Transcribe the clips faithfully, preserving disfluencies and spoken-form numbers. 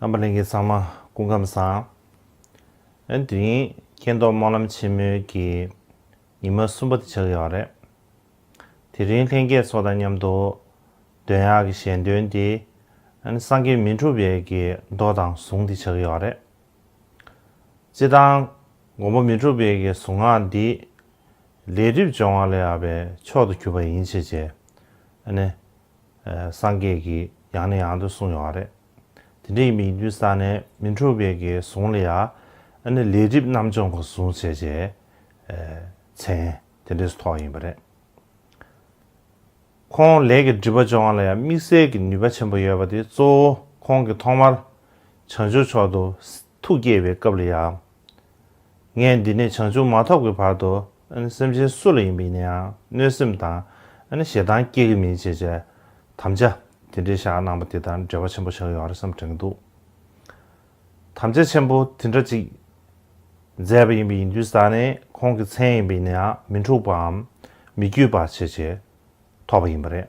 རྣམ་པ་ལྷན་རྒྱས་ཚང་མ་སྐུ་ཁམས་བཟང་། ཨ་ནི་དེ་རིང་མཁྱེན་རྟོགས་སྨོན་ལམ་ཆེན་མོའི་གི་ཉི་མ་གསུམ་པ་དེ་ཆགས་ཀྱི་ཡོད་རེད། དེ་རིང་ལྷན་རྒྱས་ཚོ་དང་མཉམ་དུ་འདོན་ཡག་གི་ཞལ་འདོན་དེ། ཨ་ནི་སངས་རྒྱས་མི་འཁྲུགས་པའི་གི་མདོ་དང་གཟུངས་དེ་ཆགས་ཀྱི་ཡོད་རེད། སྤྱིར་བཏང་མགོན་པོ་མི་འཁྲུགས་པའི་གི་གཟུངས་སྔགས་འདི་ལས་སྒྲིབ་སྦྱོང་བ་ལ་ཡག་པའི་མཆོག་ཏུ་གྱུར་པ་ཡིན་ཞེས་བྱས། ཨ་ནི་ཨ་སངས་རྒྱས་ཀྱིས་ཡང་ནས་ཡང་དུ་གསུངས་ཡོད་རེད། དེ་འདྲ་ཡིན་པ་ཡིན་དུས་ཙང་ནས་མི་འཁྲུགས་པའི་གི་གཟུངས་ལ་ཡང་ཨ་ནི་ལས་སྒྲིབ་རྣམ་སྦྱོང་གི་གཟུངས་བྱས་བྱས་ཨ་མཚན་དེ་འདྲས་སུ་ཐོགས་ཡིན་པ་རེད། ཁོང་ལས་ཀྱི་སྒྲིབ་པ་སྦྱོང་བ་ལ་ཡང་དམིགས་བསལ་གྱི་ནུས་པ་ཆེན་པོ་ཡོད་པ་དེ་གཙོ་བོ་ཁོང་གིས་ཐོག་མར་བྱང་ཆུབ་མཆོག་ཏུ་ཐུགས་བསྐྱེད་པའི་སྐབས་ལ་ཡང་། ངས་འདི་ནས་བྱང་ཆུབ་མ་ཐོབ་ཀྱི་བར་དུ་ཨ་ནི་སེམས་ཅན་སུ་ལ་ཡིན་པ་ཡིན་ན་ཡང་གནོད་སེམས་དང་ཨ་ནི་ཞེ་སྡང་སྐྱེ་གི་མིན་ཞེས་བྱས་དམ་བཅའ་དེ་འདྲའི་བཞག་གནང་པ་དེ་དང་འབྲེལ་བ་ཆེན་པོ་ཆགས་ཡོད་རེད་བསམ་དྲན་གྱི་འདུག་དམ་བཅའ་ཆེན་པོ་དེ་འདྲ་ཅིག་མཛད་པ་ཡིན་པ་ཡིན་དུས་ཙང་ནས་ཁོང་གི་མཚན་ཡིན་པ་ཡིན་ན་ཡང་མི་འཁྲུགས་པའམ་མི་བསྐྱོད་པ་ཞེས་བྱས་ཐོགས་པ་ཡིན་པ་རེད།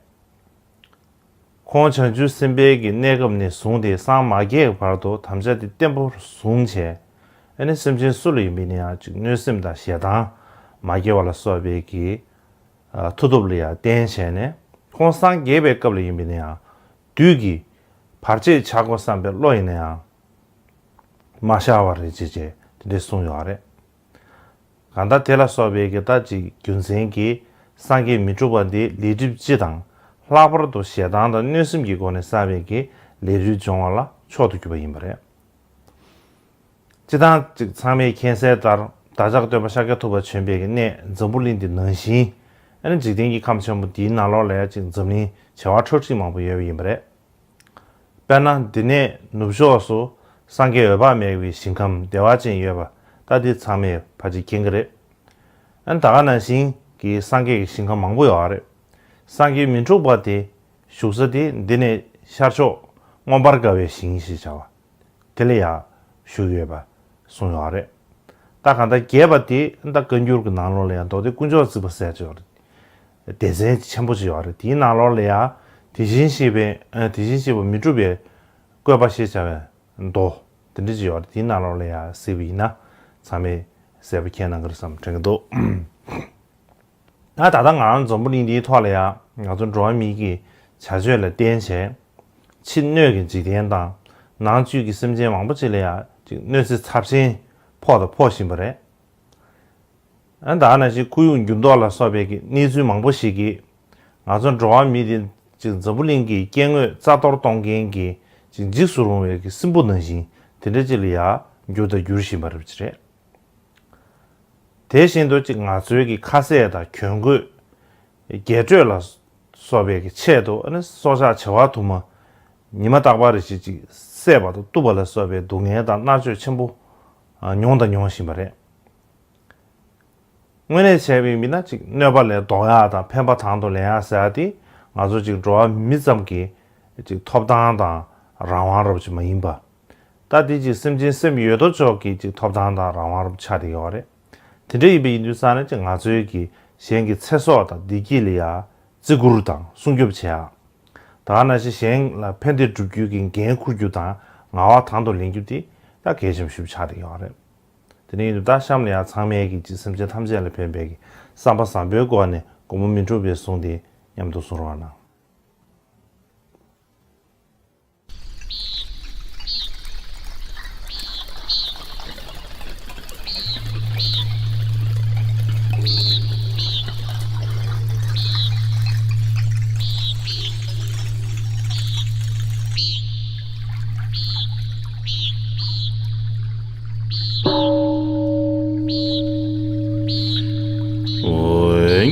ཁོང་བྱང་ཆུབ་སེམས་དཔའི་གི་གནས་སྐབས་ནས་བཟུང་སྟེ་སངས་མ་རྒྱས་ཀྱི་བར་དུ་དམ་བཅའ་དེ་བརྟན་པོར་བཟུང་བྱས། ཨ་ནི་སེམས་ཅན་སུ་ལ་ཡིན་པ་ཡིན་ན་ཡང་ཅིག་གནོད་སེམས་དང་ཞེ་སྡང་མ་སྐྱེ་བ་ལ་སོགས་པའི་གི་ཨ་མཐུ་སྟོབས་ལ་ཡང་བརྟེན་བྱས་ནས་ཁོང་སངས་རྒྱས་པའི་སྐབས་ལ་ཡིན་པ་ཡིན་ན་ཡང་བདུད་ཀྱི་བར་ཆད་བྱ་དགོས་བསམ་པའི་བློ་ཡིན་ན་ཡང་མ་ཤར་བ་རེད་ཅེས་བྱས་དེ་འདྲས་གསུངས་ཡོད་རེད། གང་ལྟར་དེ་ལ་སོགས་པའི་གི་ད་ཅིག་རྒྱུ་མཚན་གྱིས་སངས་རྒྱས་མི་འཁྲུགས་པ་འདི་ལས་སྒྲིབ་སྤྱི་དང་ལྷག་པར་དུ་ཞེ་སྡང་དང་གནོད་སེམས་ཀྱི་སྒོ་ནས་བསགས་པའི་གི་ལས་རིགས་སྦྱོང་བ་ལ་མཆོག་ཏུ་གྱུར་པ་ཡིན་པ་རེད། སྤྱིར་བཏང་ཅིག་ཚང་མས་མཁྱེན་གསལ་ལྟར་བདག་ཅག་སྟོན་པ་ཤཱཀྱ་ཐུབ་པ་བྱོན་པའི་གི་གནས་འཛམ་བུ་གླིང་འདི་ནང་བཞིན་ཨ་ནི་འཇིག་རྟེན་གྱི་ཁམས་ཆེན་པོ་འདིའི་ནང་ལོགས་ལ་ཡང་ཅིག་འཛམ་གླིང་བྱེ་བ་ཁྲག་ཁྲིག་མང་པོ་ཡོད་པ་ཡིན་པ་རེད། དཔེར་ན་འདི་ནས་ནུབ་ཕྱོགས་སུ་སངས་རྒྱས་འོད་དཔག་མེད་པའི་ཞིང་ཁམས་བདེ་བ་ཅན་ཡོད་པ་ད་འདི་ཚང་མས་ཕལ་ཆེར་མཁྱེན་གྱི་རེད། ཨ་ནི་ད་ག་ནང་བཞིན་གྱི་སངས་རྒྱས་ཀྱི་ཞིང་ཁམས་མང་པོ་ཡོད་རེད། སངས་རྒྱས་མི་འཁྲུགས་པ་དེ་བཞུགས་ས་དེ་འདི་ནས་ཤར་ཕྱོགས་མངོན་པར་དགའ་བའི་ཞིང་ཞེས་བྱ་བ། དེ་ལ་ཡང་བཞུགས་ཡོད་པ་གསུངས་ཡོད་རེད། ད་གང་ལྟར་རྒྱས་པ་དེ་ད་བཀའ་འགྱུར་གྱི་ནང་ལོགས་ལ་ཡང་མདོ་སྡེ་དཀོན་མཆོག་བརྩེགས་པ་ཟེར་ཅིག་ཡོད་རེད། སྡེ་ཚན་ཆེན་པོ་ཅིག་ཡོད་རེད། དེའི་ནང་ལོགས་ལ་ཡང་དེ་བཞིན་གཤེགས་པའི་ཨ་དེ་བཞིན་གཤེགས་པ་མི་འཁྲུགས་པའི་བཀོད་པ་ཞེས་བྱ་བའི་མདོ་དེ་འདྲ་ཅིག་ཡོད་རེད། དེའི་ནང་ལོགས་ལ་ཡང་གཟིགས་པ་ཡིན་ན་ཚང་མས་གསལ་པོ་མཁྱེན་གནང་གི་རེད་བསམ་དྲན་གྱི་འདུག་ད་ད་ལྟ་ང་རང་འཛམ་བུ་གླིང་འདིའི་ཐོག་ལ་ཡང་ང་ཚོ་འགྲོ་བ་མི་གི་བྱ་སྤྱོད་ལ་བརྟེན་བྱས་ཕྱི་སྣོད་ཀྱི་འཇིག་རྟེན་དང་ནང་བཅུད་ཀྱི་སེམས་ཅན་མང་པོ་ཅིག་ལ་ཡང་ཅིག་གནོད་འཚེ་ཚབས་ཆེན་ཕོག་དང་ཕོག་བཞིན་པ་རེད། ཨ་ད་ནང་བཞིན་ཁོར་ཡུག་འགྱུར་ལྡོག་ལ་སོགས་པའི་གི་གནས་ཚུལ་མང་པོ་ཞིག་གིས་ང་ཚོ་འགྲོ་བ་མི་དེ་ཅིག་འཛམ་བུ་གླིང་གི་སྐྱེ་དངོས་རྩ་གཏོར་གཏོང་མཁན་གྱི་ཅིག་འཇིགས་སུ་རུང་བའི་གི་སྲིན་པོ་ནང་བཞིན་དེ་འདྲ་ཅིག་ལ་ཡང་འགྱུར་དང་འགྱུར་བཞིན་པ་རེད། དེ་བཞིན་དུ་ཅིག་ང་ཚོའི་གི་ཁ་ཟས་དང་གྱོན་གོས། རྒྱས་སྤྲོས་ལ་སོགས་པའི་གི་ཆེད་དུ་ཨ་ནི་སྲོག་ཆགས་བྱེ་བ་དུ་མ་ཉི་མ་རྟག་པར་རེ་ཞིག་ཅིག་བསད་པ་དང་གཏུབ་པ་ལ་སོགས་པའི་སྡུག་བསྔལ་དང་མནར་གཅོད་ཆེན་པོ་མྱོང་དང་མྱོང་བཞིན་པ་རེད། དངོས་གནས་བྱས་པ་ཡིན་ན་ཅིག་གནོད་པ་ལས་ལྡོག་ཡག་དང་ཕན་པ་དང་དུ་ལེན་ཡག་ཟེར་ཡག་དེ་ང་ཚོ་ཅིག་འགྲོ་བ་མི་ཙམ་གྱི་ཅིག་ཐོབ་ཐང་དང་རང་དབང་རབ་ཅིག་མ་ཡིན་པ། ད་དེ་ཅིག་སེམས་ཅན་སེམས་ཡོད་དོ་ཅོག་གི་ཅིག་ཐོབ་ཐང་དང་རང་དབང་རབ་ཆགས་བསྡད་ཡོད་རེད། དེ་འདྲ་ཡིན་པ་ཡིན་དུས་ཙང་ནས་ཅིག་ང་ཚོའི་གི་གཞན་གྱི་ཚེ་སྲོག་དང་བདེ་སྐྱིད་ལ་ཡ་བརྩི་བཀུར་དང་སྲུང་སྐྱོབ་བྱེད་ཡག་ད་ག་ནང་བཞིན་གཞན་ལ་ཕན་བདེ་བསྒྲུབ་རྒྱུ་གི་འགན་འཁུར་རྒྱུ་དང་ངག་དབང་དང་དུ་ལེན་རྒྱུ་དེ་ད་གལ་ཆེན་པོ་ཞིག་ཆགས་བསྡད་ཡོད་རེད། དེ་ནས་ཡིན་དུས་ད་གཤམ་ལ་ཡང་ཚང་མས་ཀྱི་ཅིག་སེམས་ཅན་ཐམས་ཅད་ལ་ཕན་པའི་གི་བསམ་པ་བཟང་པོའི་སྒོ་ནས་མགོན་པོ་མི་འཁྲུགས་པའི་གཟུངས་དེ་མཉམ་དུ་གསུང་རོགས་གནང་།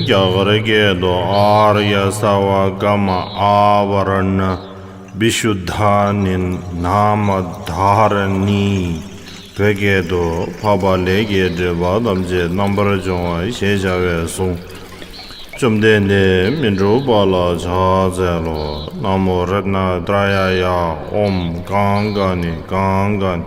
རྒྱ་གར་སྐད་དུ། ཨཱརྱ་སྭ་བ་ཀ་མ་ཨཱ་བ་ར་ཎ་བི་ཤུདྡྷཱ་ནི་ནཱ་མ་དྷཱ་ར་ཎི། བོད་སྐད་དུ། འཕགས་པ་ལས་ཀྱི་སྒྲིབ་པ་ཐམས་ཅད་རྣམ་པར་སྦྱོང་བ་ཞེས་བྱ་བའི་གཟུངས། བཅོམ་ལྡན་འདས་མི་འཁྲུགས་པ་ལ་ཕྱག་འཚལ་ལོ། ན་མོ་རཏྣ་ཏྲ་ཡཱ་ཡ། ཨོཾ་ཀང་ཀ་ནི་ཀང་ཀ་ནི།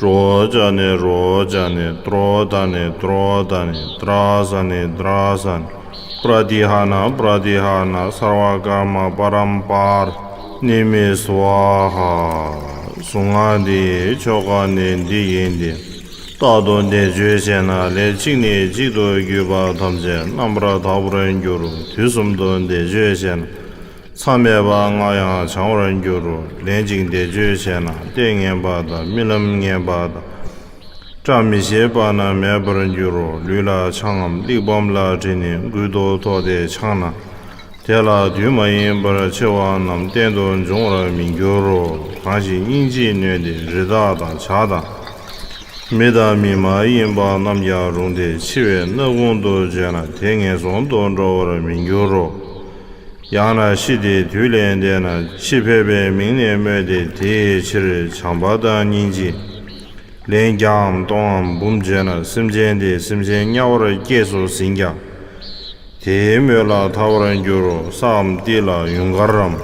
རོ་ཙ་ནི་རོ་ཙ་ནི། ཏྲོ་ད་ནི་ཏྲོ་ད་ནི། ཏྲ་ས་ནི་ཏྲ་ས་ནི། པྲ་ཏི་ཧ་ན་པྲ་ཏི་ཧ་ན། སརྦ་ཀརྨ་པ་རམ་པར་ནི་མེ་སྭཱ་ཧཱ། གཟུངས་སྔགས་འདི་ཡི་ཆོ་ག་ནི་འདི་ཡིན་ཏེ། རྟག་ཏུ་བཟླས་བརྗོད་བྱས་ན་ལས་གཅིག་ནས་གཅིག་ཏུ་བརྒྱུད་པ་ཐམས་ཅད་རྣམ་པར་དག་པར་འགྱུར་རོ། དུས་གསུམ་དུ་བཟླས་བརྗོད་བྱས་ན། མཚམས་མེད་པ་ལྔ་ཡང་བྱང་བར་འགྱུར་རོ། ལན་གཅིག་བཟླས་བརྗོད་བྱས་ན་ལྟས་ངན་པ་དང་རྨི་ལམ་ངན་པ་དང་། བཀྲ་མི་ཤིས་པ་རྣམས་མེད་པར་འགྱུར་རོ། ལུས་ལ་ཆང་ངམ་གླེགས་བམ་ལ་དྲིལ་ནས་མགུལ་དུ་ཐོགས་ཏེ་འཆང་ན། དེ་ལ་དུས་མ་ཡིན་པར་འཆི་བ་རྣམས་གཏན་དུ་འབྱུང་བར་མི་འགྱུར་རོ། གང་ཞིག་སྙིང་རྗེས་ནོན་ཏེ་རི་དྭགས་དང་བྱ་དང་། མི་དང་མི་མ་ཡིན་པ་རྣམས་ཀྱང་རུང་སྟེ་འཆི་བའི་སྣ་ཁུང་དུ་བྱོན་ན་དེ་ངན་སོང་དུ་འགྲོ་བར་མི་འགྱུར་རོ། ཡང་ན་ཤི་སྟེ་དུས་ལས་འདས་ན་འཆི་ཕོད་པའི་མིང་ནས་སྨོས་ཏེ་དེའི་ཕྱིར་བྱམས་པ་དང་སྙིང་རྗེ། ལན་བརྒྱའམ་སྟོང་ངམ་འབུམ་བརྗོད་ན་སེམས་ཅན་དེ་སེམས་ཅན་དམྱལ་བར་སྐྱེས་སུ་ཟིན་ཀྱང་། དེའི་མོད་ལ་ཐར་བར་འགྱུར་རོ། སའམ་ཏི་ལ་ཡུངས་ཀར་རམ།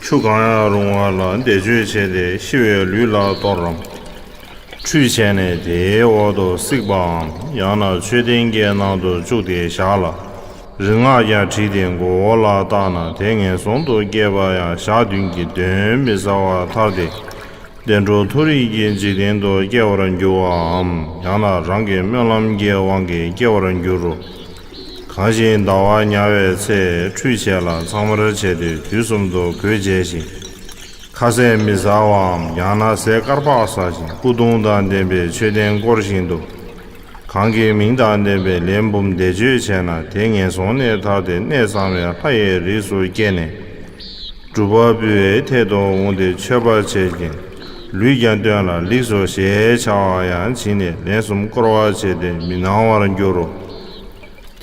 ཆུ་གང་ཡང་རུང་བ་ལ་བཟླས་བརྗོད་བྱས་ཏེ་ཤི་བའི་ལུས་ལ་གཏོར་རམ། ཁྲུས་བྱས་ནས་དེའི་འོག་ཏུ་བསྲེགས་པའམ་ཡང་ན་མཆོད་རྟེན་གྱི་ནང་དུ་བཅུག་སྟེ་བཞག་ལ། རིག་སྔགས་ཀྱང་བྲིས་ཏེ་མགོ་བོ་ལ་བཏགས་ན་དེ་ངན་སོང་དུ་སྐྱེས་པ་ཡང་ཞག་བདུན་གྱི་གདོན་མི་ཟ་བར་ཐར་ཏེ། བདེ་འགྲོ་མཐོ་རིས་ཀྱི་འཇིག་རྟེན་དུ་སྐྱེ་བར་འགྱུར་བའམ་ཡང་ན་རང་གི་སྨོན་ལམ་གྱི་དབང་གིས་སྐྱེ་བར་འགྱུར་རོ། གང་ཞིག་ཟླ་བ་ཉལ་བའི་ཚེ་ཁྲུས་བྱས་ལ་ཚང་མར་བྱས་ཏེ་དུས་གསུམ་དུ་གོས་བཅས་ཤིང་། ཁ་ཟས་མི་ཟ་བའམ་ཡང་ན་ཟས་དཀར་པོ་ཟ་ཞིང་སྐུ་གདུང་དང་ལྡན་པའི་མཆོད་རྟེན་བསྐོར་བཞིན་དུ། གང་གི་མིང་དང་ལྡན་པའི་ལན་འབུམ་བཟླས་བརྗོད་བྱས་ན་དེ་ངན་སོང་ནས་ཐར་ཏེ་གནས་གསང་བའི་ལྷ་ཡི་རིགས་སུ་སྐྱེས་ནས། སྒྲུབ་པ་པོའི་ཐད་དུ་འོངས་ཏེ་མཆོད་པ་བྱེད་ཅིང་ལུས་ཀྱང་བཏོན་ལ་ལེགས་སོ་ཞེས་བྱ་བ་ཡང་བྱིན་ནས་ལན་གསུམ་བསྐོར་བ་བྱས་ཏེ་མི་སྣང་བར་འགྱུར་རོ།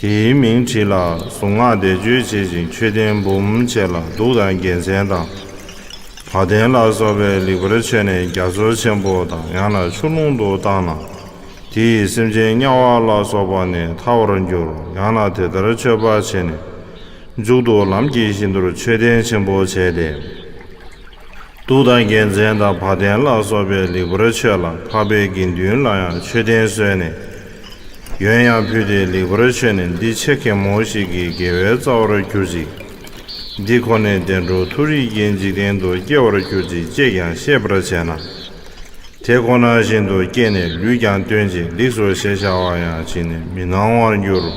དེའི་མིང་བྲིས་ལ་གཟུངས་སྔགས་བཟླས་བརྗོད་བྱེད་ཅིང་མཆོད་རྟེན་འབུམ་བྱས་ལ་གདུགས་དང་རྒྱལ་མཚན་དང་། བ་དན་ལ་སོགས་པའི་ལེགས་པར་མཆོད་ནས་རྒྱ་མཚོ་ཆེན་པོ་དང་ཡང་ན་ཆུ་ཀླུང་དུ་བཏང་ན། དེ་ཡིས་སེམས་ཅན་དམྱལ་བ་ལ་སོགས་པ་ནས་ཐར་བར་འགྱུར་རོ། ཡང་ན་དེ་ལྟར་མཆོད་པ་བྱས་ནས། མཇུག་ཏུ་ལམ་གྱི་བཞི་མདོར་མཆོད་རྟེན་ཆེན་པོ་བྱས་ཏེ། གདུགས་དང་རྒྱལ་མཚན་དང་བ་དན་ལ་སོགས་པའི་ལེགས་པར་མཆོད་ལ་འཕགས་པའི་དགེ་འདུན་ལ་ཡང་མཆོད་རྟེན་གསོལ་ནས། ཡོན་ཡང་ཕུལ་ཏེ་ལེགས་པར་མཆོད་ནས་འདི་ཆེ་གེ་མོ་ཞིག་གི་དགེ་བའི་རྩ་བར་གྱུར་ཅིག་འདི་ཁོ་ནས་བདེ་འགྲོ་མཐོ་རིས་ཀྱི་འཇིག་རྟེན་དུ་སྐྱེ་བར་གྱུར་ཅིག་ཅེས་ཀྱང་ཤེས་པར་བྱས་ན། དེ་ཁོ་ན་བཞིན་དུ་སྐྱེས་ནས་ལུས་ཀྱང་བཏོན་ཅིང་ལེགས་སོ་ཞེས་བྱ་བ་ཡང་བྱིན་ནས་མི་སྣང་བར་འགྱུར་རོ།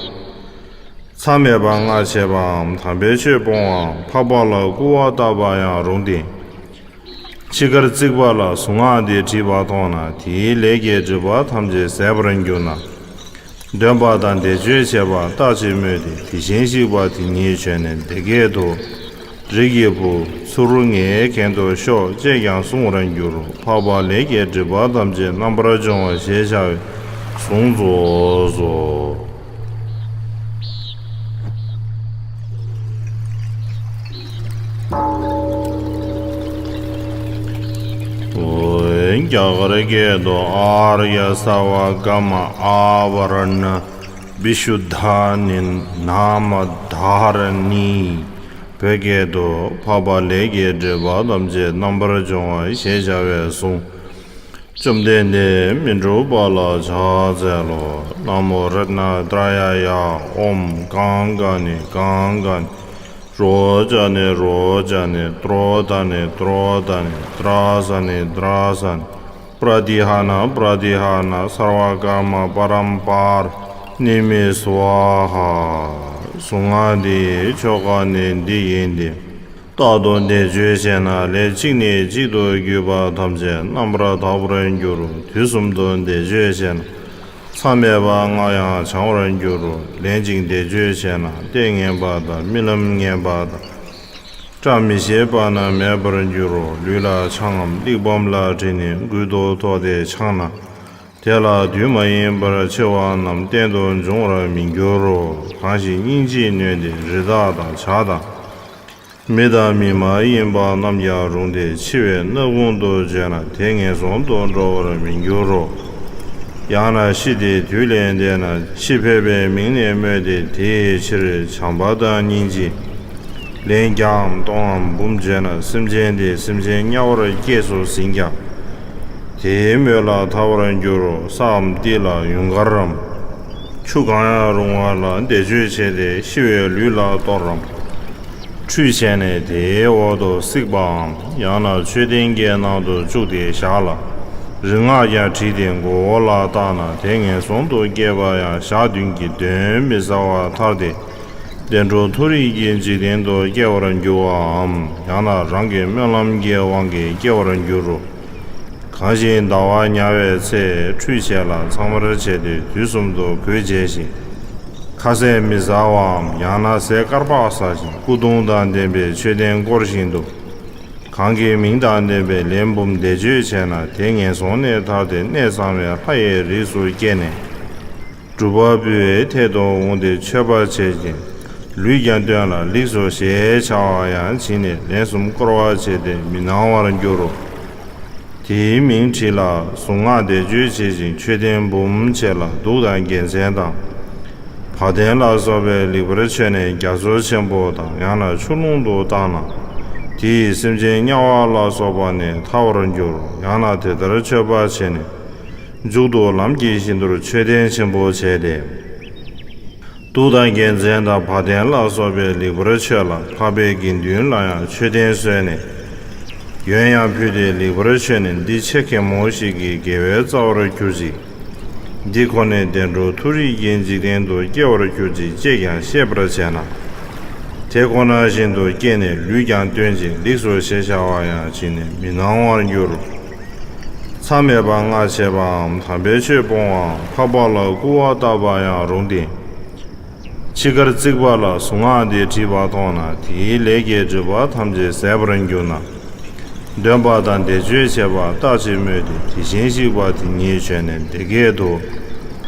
མཚམས་མེད་པ་ལྔ་བྱེད་པའམ་དམ་པའི་ཆོས་སྤོང་བའམ་འཕགས་པ་ལ་སྐུར་བ་བཏབ་པ་ཡང་རུང་སྟེ། འཆི་ཁར་བརྩིགས་པ་ལ་གཟུངས་སྔགས་འདི་བྲིས་པ་མཐོང་ན་དེའི་ལས་ཀྱི་སྒྲིབ་པ་ཐམས་ཅད་ཟད་པར་འགྱུར་ན། འདོན་པ་དང་བཟླས་བརྗོད་བྱེད་པ་ལྟ་ཅི་སྨོས་ཏེ་དེ་བཞིན་གཤེགས་པ་དེ་ཉིད་བྱོན་ནས་འདི་སྐད་དུ། རིགས་ཀྱི་བུ། ཚུར་ངའི་གན་དུ་ཤོག་ཅེས་ཀྱང་གསུང་བར་འགྱུར་རོ། འཕགས་པ་ལས་ཀྱི་སྒྲིབ་པ་ཐམས་ཅད་རྣམ་པར་སྦྱོང་བ་ཞེས་བྱ་བའི་གཟུངས་རྫོགས་སོ། རྒྱ་གར་སྐད་དུ། ཨཱརྱ་ས་བ་ཀ་མ་ཨཱ་བ་ར་ཎ་བི་ཤུདྡྷཱ་ནི་ནཱ་མ་དྷཱ་ར་ཎི། བོད་སྐད་དུ། འཕགས་པ་ལས་ཀྱི་སྒྲིབ་པ་ཐམས་ཅད་རྣམ་པར་སྦྱོང་བ་ཞེས་བྱ་བའི་གཟུངས། བཅོམ་ལྡན་འདས་མི་འཁྲུགས་པ་ལ་ཕྱག་འཚལ་ལོ། ན་མོ་རཏྣ་ཏྲ་ཡ་ཡ། ཨོཾ་ཀང་ཀ་ནི་ཀང་ཀ་ནི། རོ་ཙ་ནི་རོ་ཙ་ནི། ཏྲོ་ད་ནི་ཏྲོ་ད་ནི། ཏྲ་ས་ནི་ཏྲ་ས་ནི། པྲ་ཏི་ཧ་ན་པྲ་ཏི་ཧ་ན། སརྦ་ཀརྨ་པ་རམ་པར་ནི་མི་སྭཱ་ཧཱ། གཟུངས་སྔགས་འདི་ཡི་ཆོ་ག་ནི་འདི་ཡིན་ཏེ། རྟག་ཏུ་བཟླས་བརྗོད་བྱས་ན་ལས་གཅིག་ནས་གཅིག་ཏུ་བརྒྱུད་པ་ཐམས་ཅད་རྣམ་པར་དག་པར་འགྱུར་རོ། དུས་གསུམ་དུ་བཟླས་བརྗོད་བྱས་ན། མཚམས་མེད་པ་ལྔ་ཡང་བྱང་བར་འགྱུར་རོ། ལན་གཅིག་བཟླས་བརྗོད་བྱས་ན་ལྟས་ངན་པ་དང་རྨི་ལམ་ངན་པ་དང་། བཀྲ་མི་ཤིས་པ་རྣམས་མེད་པར་འགྱུར་རོ། ལུས་ལ་ཆང་ངམ་གླེགས་བམ་ལ་དྲིལ་ནས་མགུལ་དུ་ཐོགས་ཏེ་འཆང་ན། དེ་ལ་དུས་མ་ཡིན་པར་འཆི་བ་རྣམས་གཏན་དུ་འབྱུང་བར་མི་འགྱུར་རོ། གང་ཞིག་སྙིང་རྗེས་ནོན་ཏེ་རི་དྭགས་དང་བྱ་དང་། མི་དང་མི་མ་ཡིན་པ་རྣམས་ཀྱང་རུང་སྟེ་འཆི་བའི་སྣ་ཁུང་དུ་བྱོན་ན་དེ་ངན་སོང་དུ་འགྲོ་བར་མི་འགྱུར་རོ། ཡང་ན་ཤི་སྟེ་དུས་ལས་འདས་ན་འཆི་ཕོད་པའི་མིང་ནས་སྨོས་ཏེ་དེའི་ཕྱིར་བྱམས་པ་དང་སྙིང་རྗེ། ལན་བརྒྱའམ་སྟོང་ངམ་འབུམ་བརྗོད་ན་སེམས་ཅན་དེ་སེམས་ཅན་དམྱལ་བར་སྐྱེས་སུ་ཟིན་ཀྱང་། དེའི་མོད་ལ་ཐར་བར་འགྱུར་རོ། སའམ་ཏི་ལ་ཡུངས་ཀར་རམ། ཆུ་གང་ཡང་རུང་བ་ལ་བཟླས་བརྗོད་བྱས་ཏེ་ཤི་བའི་ལུས་ལ་གཏོར་རམ། ཁྲུས་བྱས་ནས་དེའི་འོག་ཏུ་བསྲེགས་པའམ། ཡང་ན་མཆོད་རྟེན་གྱི་ནང་དུ་བཅུག་སྟེ་བཞག་ལ། རིག་སྔགས་ཀྱང་བྲིས་ཏེ་མགོ་བོ་ལ་བཏགས་ན། དེ་ངན་སོང་དུ་སྐྱེས་པ་ཡང་ཞག་བདུན་གྱི་དོན་མི་ཟ་བར་ཐར་ཏེ། བདེ་འགྲོ་མཐོ་རིས་ཀྱི་འཇིག་རྟེན་དུ་སྐྱེ་བར་འགྱུར་བའམ། ཡང་ན་རང་གི་སྨོན་ལམ་གྱི་དབང་གིས་སྐྱེ་བར་འགྱུར་རོ། གང་ཞིག་ཟླ་བ་ཉལ་བའི་ཚེ་ཁྲུས་བྱས་ལ་ཚང་བར་བྱས་ཏེ་དུས་གསུམ་དུ་གོས་བྱས་ཤིང་། ཁ་ཟས་མི་ཟ་བའམ། ཡང་ན་ཟས་དཀར་པོ་ཟ་ཞིང་སྐུ་གདུང་དང་ལྡན་པའི་མཆོད་རྟེན་བསྐོར་བཞིན་དུ། གང་གི་མིང་དང་ལྡན་པའི་ལན་འབུམ་བཟླས་བརྗོད་བྱས་ན། དེ་ངན་སོང་ནས་ཐར་ཏེ་གནས་གཙང་བའི་ལྷ་ཡི་རིགས་སུ་སྐྱེས་ནས། སྒྲུབ་པ་པོའི་ཐད་དུ་འོངས་ཏེ་མཆོད་པ་བྱེད་ཅིང་། ལུས་ཀྱང་བཏོན་ལ་ལེགས་སོ་ཞེས་བྱ་བ་ཡང་བྱིན་ནས་ལན་གསུམ་བསྐོར་བ་བྱས་ཏེ་མི་སྣང་བར་འགྱུར་རོ། དེའི་མིང་བྲིས་ལ་གཟུངས་སྔགས་བཟླས་བརྗོད་བྱེད་ཅིང་མཆོད་རྟེན་འབུམ་བྱས་ལ་གདུགས་དང་རྒྱལ་མཚན་དང་། བ་དན་ལ་སོགས་པའི་ལེགས་པར་མཆོད་ནས་རྒྱ་མཚོ་ཆེན་པོ་དང་། ཡང་ན་ཆུ་ཀླུང་དུ་བཏང་ན། དེ་ཡིས་སེམས་ཅན་དམྱལ་བ་ལ་སོགས་པ་ནས་ཐར་བར་འགྱུར་རོ། ཡང་ན་དེ་ལྟར་མཆོད་པ་བྱས་ནས། མཇུག་ཏུ་ལམ་གྱི་བཞི་མདོར་མཆོད་རྟེན་ཆེན་པོ་བྱས་ཏེ། གདུགས་དང་རྒྱལ་མཚན་དང་བ་དན་ལ་སོགས་པས་ལེགས་པར་མཆོད་ལ། འཕགས་པའི་དགེ་འདུན་ལ་ཡང་མཆོད་རྟེན་བཟོས་ནས། འོན་ཡང་ཕུལ་ཏེ་ལེགས་པར་མཆོད་ནས། འདི་ཆེ་གེ་མོ་ཞིག་གི་དགེ་བའི་རྩ་བར་གྱུར་ཅིག། འདི་ཁོ་ནས་བདེ་འགྲོ་མཐོ་རིས་ཀྱི་འཇིག་རྟེན་དུ་སྐྱེ་བར་གྱུར་ཅིག་ཅེས་ཀྱང་ཤེས་པར་བྱས་ན། དེ་ཁོ་ན་བཞིན་དུ་སྐྱེས་ནས་ལུས་ཀྱང་བཏོན་ཅིང་ལེགས་སོ་ཞེས་བྱ་བ་ཡང་བྱིན་ནས་མི་སྣང་བར་འགྱུར་རོ། མཚམས་མེད་པར་སྔགས་བྱེད་པའམ། དམ་པའི་ཆོས་སྤོང་བའམ། འཕགས་པ་ལ་སྐུར་བ་བཏབ་པ་ཡང་རུང་སྟེ། འཆི་ཁར་བརྩིགས་པ་ལ་གཟུངས་སྔགས་འདི་བྲིས་པ་མཐོང་ན། དེའི་ལས་ཀྱི་སྒྲིབ་པ་ཐམས་ཅད་ཟད་པར་འགྱུར་ན། འདོན་པ་དང་བཟླས་བརྗོད་བྱེད་པ་ལྟ་ཅི་སྨོས་ཏེ། དེ་བཞིན་གཤེགས་པ་དེ་ཉིད་བྱོན་ནས་འདི་སྐད་དུ།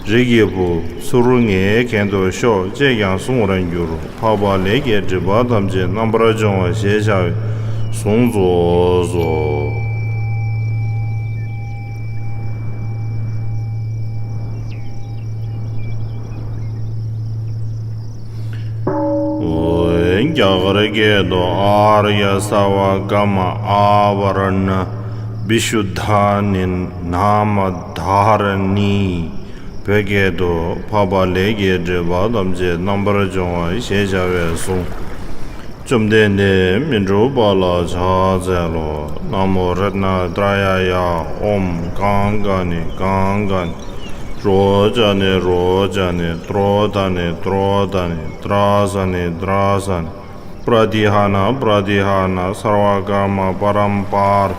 རིགས་ཀྱི་བུ། ཚུར་ངའི་གན་དུ་ཤོག་ཅེས་ཀྱང་གསུང་བར་འགྱུར་རོ། འཕགས་པ་ལས་ཀྱི་སྒྲིབ་པ་ཐམས་ཅད་རྣམ་པར་སྦྱོང་བ་ཞེས་བྱ་བའི་གཟུངས་རྫོགས་སོ། རྒྱ་གར་སྐད་དུ། ཨཱརྱ་སརྦ་ཀ་མ་ཨཱ་བ་ར་ཎ་བི་ཤུདྡྷ་ནི་ནཱ་མ་དྷཱ་ར་ཎི། བོད་སྐད་དུ། འཕགས་པ་ལས་ཀྱི་སྒྲིབ་པ་ཐམས་ཅད་རྣམ་པར་སྦྱོང་བ་ཞེས་བྱ་བའི་གཟུངས། བཅོམ་ལྡན་འདས་མི་འཁྲུགས་པ་ལ་ཕྱག་འཚལ་ལོ། ན་མོ་རཏྣ་ཏྲ་ཡ་ཡ། ཨོཾ་ཀང་ཀ་ནི་ཀང་ཀ་ནི། རོ་ཙ་ནི་རོ་ཙ་ནི། ཏྲོ་ཏ་ནི་ཏྲོ་ཏ་ནི། ཏྲ་ས་ནི་ཏྲ་ས་ནི། པྲ་ཏི་ཧ་ན་པྲ་ཏི་ཧ་ན། སརྦ་ཀརྨ་པ་རམ་པར་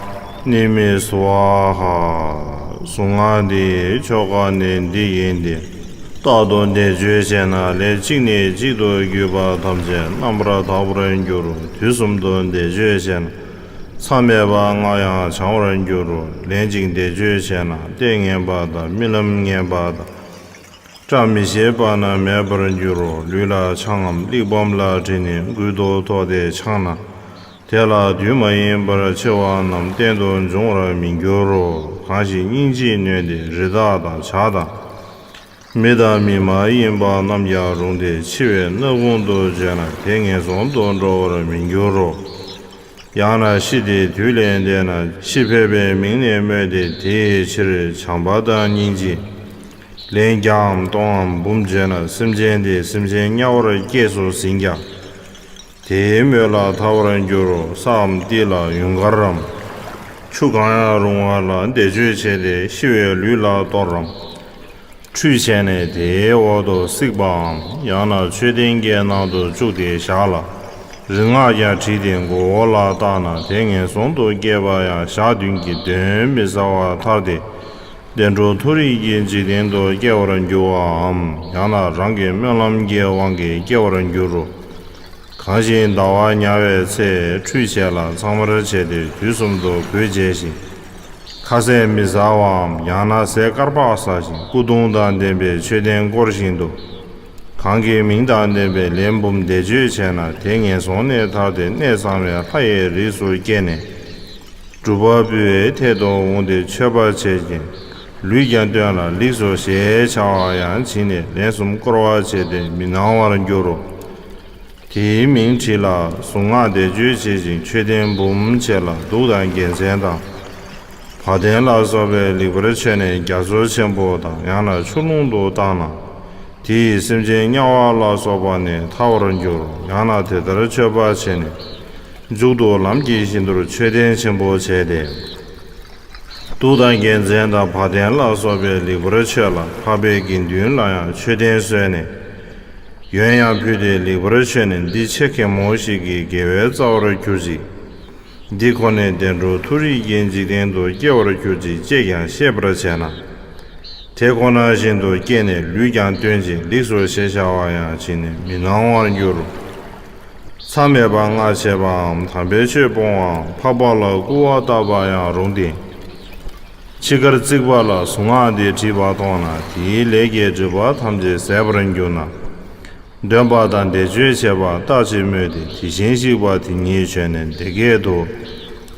ནི་མི་སྭཱ་ཧཱ། གཟུངས་སྔགས་འདིའི་ཆོ་ག་ནི་འདི་ཡིན་ཏེ། རྟག་ཏུ་བཟླས་བརྗོད་བྱས་ན་ལས་གཅིག་ནས་གཅིག་ཏུ་བརྒྱུད་པ་ཐམས་ཅད་རྣམ་པར་དག་པར་འགྱུར་རོ། དུས་གསུམ་དུ་བཟླས་བརྗོད་བྱས་ན། མཚམས་མེད་པར་སྔགས་ཡང་བྱང་བར་འགྱུར་རོ། ལན་གཅིག་བཟླས་བརྗོད་བྱས་ན་ལྟས་ངན་པ་དང་རྨི་ལམ་ངན་པ་དང་། བཀྲ་མི་ཤིས་པ་རྣམས་མེད་པར་འགྱུར་རོ། ལུས་ལ་ཆང་ངམ་གླེགས་བམ་ལ་དྲིལ་ནས་མགུལ་དུ་ཐོགས་ཏེ་འཆང་ན། དེ་ལ་དུས་མ་ཡིན་པར་འཆི་བ་རྣམས་གཏན་དུ་འབྱུང་བར་མི་འགྱུར་རོ། གང་ཞིག་སྙིང་རྗེས་ནོན་ཏེ་རི་དྭགས་དང་བྱ་དང་། མི་དང་མི་མ་ཡིན་པ་རྣམས་ཀྱང་རུང་སྟེ་འཆི་བའི་སྣ་ཁུང་དུ་བྱོན་ན་དེ་ངན་སོང་དུ་འགྲོ་བར་མི་འགྱུར་རོ། ཡང་ན་ཤི་སྟེ་དུས་ལས་འདས་ན་ཤི་ཕོད་པའི་མིང་ནས་སྨོས་ཏེ་དེའི་ཕྱིར་བྱམས་པ་དང་སྙིང་རྗེ། ལན་བརྒྱའམ་སྟོང་ངམ་འབུམ་བརྗོད་ན་སེམས་ཅན་དེ་སེམས་ཅན་དམྱལ་བར་སྐྱེས་སུ་ཟིན་ཀྱང་། དེའི་མོད་ལ་ཐར་བར་འགྱུར་རོ། སའམ་ཏི་ལ་ཡུངས་ཀར་རམ། ཆུ་གང་ཡང་རུང་བ་ལ་བཟླས་བརྗོད་བྱས་ཏེ་ཤི་བའི་ལུས་ལ་གཏོར་རམ། ཁྲུས་བྱས་ནས་དེའི་འོག་ཏུ་བསྲེགས་པའམ། ཡང་ན་མཆོད་རྟེན་གྱི་ནང་དུ་བཅུག་སྟེ་བཞག་ལ། རིག་སྔགས་ཀྱང་བྲིས་ཏེ་མགོ་བོ་ལ་བཏགས་ན་དེ་ངན་སོང་དུ་སྐྱེས་པ་ཡང་ཞག་བདུན་གྱི་དོན་མི་ཟ་བར་ཐར་ཏེ། བདེ་འགྲོ་མཐོ་རིས་ཀྱི་འཇིག་རྟེན་དུ་སྐྱེ་བར་འགྱུར་བའམ། ཡང་ན་རང་གི་སྨོན་ལམ་གྱི་དབང་གིས་སྐྱེ་བར་འགྱུར་རོ། གང་ཞིག་ཟླ་བ་ཉལ་བའི་ཚེ་ཁྲུས་བྱས་ལ་ཚང་བར་བྱས་ཏེ་དུས་གསུམ་དུ་གོས་བྱས་ཤིང་། ཁ་ཟས་མི་ཟ་བའམ། ཡང་ན་ཟས་དཀར་པོ་ཟ་ཞིང་སྐུ་གདུང་དང་ལྡན་པའི་མཆོད་རྟེན་བསྐོར་བཞིན་དུ། གང་གི་མིང་དང་ལྡན་པའི་ལན་འབུམ་བཟླས་བརྗོད་བྱས་ན་དེ་ངན་སོང་ནས་ཐར་ཏེ་གནས་གཙང་བའི་ལྷ་ཡི་རིགས་སུ་སྐྱེས་ནས། སྒྲུབ་པ་པོའི་ཐད་དུ་འོངས་ཏེ་མཆོད་པ་བྱེད་ཅིང་། ལུས་ཀྱང་བཏོན་ལ་ལེགས་སོ་ཞེས་བྱ་བ་ཡང་བྱིན་ནས་ལན་གསུམ་བསྐོར་བ་བྱས་ཏེ་མི་སྣང་བར་འགྱུར་རོ། དེའི་མིང་བྲིས་ལ་གཟུངས་སྔགས་བཟླས་བརྗོད་བྱེད་ཅིང་མཆོད་རྟེན་འབུམ་བྱས་ལ་གདུགས་དང་རྒྱལ་མཚན་དང་། བ་དན་ལ་སོགས་པས་ལེགས་པར་མཆོད་ནས་རྒྱ་མཚོ་ཆེན་པོ་དང་ཡང་ན་ཆུ་ཀླུང་དུ་བཏང་ན། དེ་ཡིས་སེམས་ཅན་དམྱལ་བ་ལ་སོགས་པ་ནས་ཐར་བར་འགྱུར། ཡང་ན་དེ་ལྟར་མཆོད་པ་བྱས་ནས། མཇུག་ཏུ་ལམ་གྱི་བཞི་མདོར་མཆོད་རྟེན་ཆེན་པོ་བྱས་ཏེ། གདུགས་དང་རྒྱལ་མཚན་དང་བ་དན་ལ་སོགས་པས་ལེགས་པར་མཆོད་ལ། འཕགས་པའི་དགེ་འདུན་ལ་ཡང་མཆོད་རྟེན་གསོལ་ནས། ཡོན་ཡང་ཕུལ་ཏེ་ལེགས་པར་མཆོད་ནས། འདི་ཆེ་གེ་མོ་ཞིག་གི་དགེ་བའི་རྩ་བར་གྱུར་ཅིག་འདི་ཁོ་ནས་བདེ་འགྲོ་མཐོ་རིས་ཀྱི་འཇིག་རྟེན་དུ་སྐྱེ་བར་གྱུར་ཅིག་ཅེས་ཀྱང་ཤེས་པར་བྱས་ན། དེ་ཁོ་ན་བཞིན་དུ་སྐྱེས་ནས་ལུས་ཀྱང་བཏོན་ཅིང་ལེགས་སོ་ཞེས་བྱ་བ་ཡང་བྱིན་ནས་མི་སྣང་བར་འགྱུར། མཚམས་མེད་པ་ལྔ་བྱེད་པའམ་དམ་པའི་ཆོས་སྤོང་བའམ་འཕགས་པ་ལ་སྐུར་བ་བཏབ་པ་ཡང་རུང་སྟེ། འཆི་ཁར་བརྩིགས་པ་ལ་གཟུངས་སྔགས་འདི་བྲིས་པ་མཐོང་ན་དེའི་ལས་ཀྱི་སྒྲིབ་པ་ཐམས་ཅད་ཟད་པར་འགྱུར་ན། འདོན་པ་དང་བཟླས་བརྗོད་བྱེད་པ་ལྟ་ཅི་སྨོས་ཏེ། དེ་བཞིན་གཤེགས་པ་དེ་ཉིད་བྱོན་ནས་འདི་སྐད་དུ།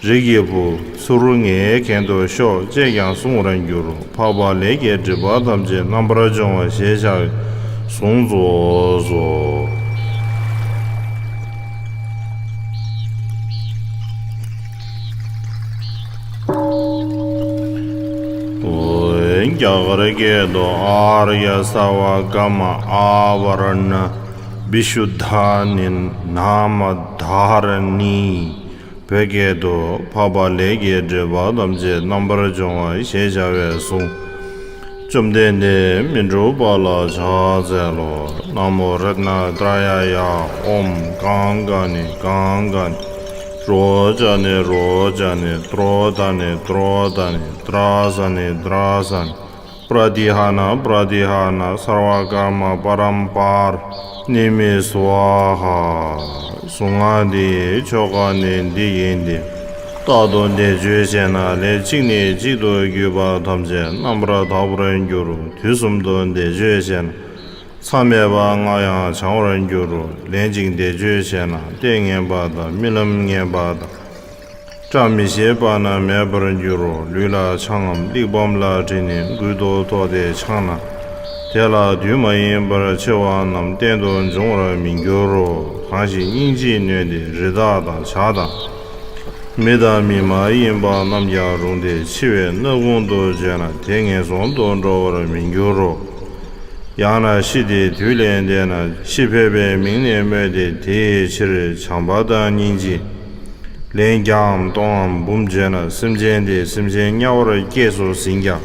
རིགས་ཀྱི་བུ། ཚུར་ངའི་གན་དུ་ཤོག་ཅེས་ཀྱང་གསུང་བར་འགྱུར་རོ། འཕགས་པ་ལས་ཀྱི་སྒྲིབ་པ་ཐམས་ཅད་རྣམ་པར་སྦྱོང་བ་ཞེས་བྱ་བའི་གཟུངས་རྫོགས་སོ། རྒྱ་གར་སྐད་དུ། ཨཱརྱ་སརྦ་ཀ་མ་ཨཱ་བར་ཎ་བི་ཤུདྡྷཱ་ནི་ནཱ་མ་དྷཱ་ར་ཎི། བོད་སྐད་དུ། འཕགས་པ་ལས་ཀྱི་སྒྲིབ་པ་ཐམས་ཅད་རྣམ་པར་སྦྱོང་བ་ཞེས་བྱ་བའི་གཟུངས། བཅོམ་ལྡན་འདས་མི་འཁྲུགས་པ་ལ་ཕྱག་འཚལ་ལོ། ན་མོ་རཏྣ་ཏྲ་ཡཱ་ཡ། ཨོཾ་ཀང་ཀ་ནི་ཀང་ཀ་ནི། རོ་ཙ་ནི་རོ་ཙ་ནི། ཏྲོ་ད་ནི་ཏྲོ་ད་ནི། ཏྲ་ས་ནི་ཏྲ་ས་ནི། པྲ་ཏི་ཧ་ན་པྲ་ཏི་ཧ་ན། སརྦ་ཀརྨ་པ་རམ་པར་ནི་མེ་སྭཱ་ཧཱ། གཟུངས་སྔགས་འདི་ཡི་ཆོ་ག་ནི་འདི་ཡིན་ཏེ། རྟག་ཏུ་བཟླས་བརྗོད་བྱས་ན་ལན་གཅིག་ནས་གཅིག་ཏུ་བརྒྱུད་པ་ཐམས་ཅད་རྣམ་པར་དག་པར་འགྱུར་རོ། དུས་གསུམ་དུ་བཟླས་བརྗོད་བྱས་ན། མཚམས་མེད་པ་ལྔ་ཡང་བྱང་བར་འགྱུར་རོ། ལན་གཅིག་བཟླས་བརྗོད་བྱས་ན་ལྟས་ངན་པ་དང་རྨི་ལམ་ངན་པ་དང་། བཀྲ་མི་ཤིས་པ་རྣམས་མེད་པར་འགྱུར་རོ། ལུས་ལ་འཆང་ངམ་གླེགས་བམ་ལ་དྲིལ་ནས་མགུལ་དུ་ཐོགས་ཏེ་འཆང་ན། དེ་ལ་དུས་མ་ཡིན་པར་འཆི་བ་རྣམས་གཏན་དུ་འབྱུང་བར་མི་འགྱུར་རོ། གང་ཞིག་སྙིང་རྗེས་ནོན་ཏེ་རི་དྭགས་དང་བྱ་དང་། མི་དང་མི་མ་ཡིན་པ་རྣམས་ཀྱང་རུང་སྟེ་འཆི་བའི་སྣ་ཁུང་དུ་བྱོན་ན་དེ་ངན་སོང་དུ་འགྲོ་བར་མི་འགྱུར་རོ། ཡང་ན་ཤི་སྟེ་དུས་ལས་འདས་ན་ཤི་འཕོས་པའི་མིང་ནས་སྨོས་ཏེ་དེའི་ཕྱིར་བྱམས་པ་དང་སྙིང་རྗེ། ལན་བརྒྱའམ་སྟོང་ངམ་འབུམ་བརྗོད་ན་སེམས་ཅན་དེ་སེམས་ཅན་དམྱལ་བར་སྐྱེས་སུ་ཟིན་ཀྱང་།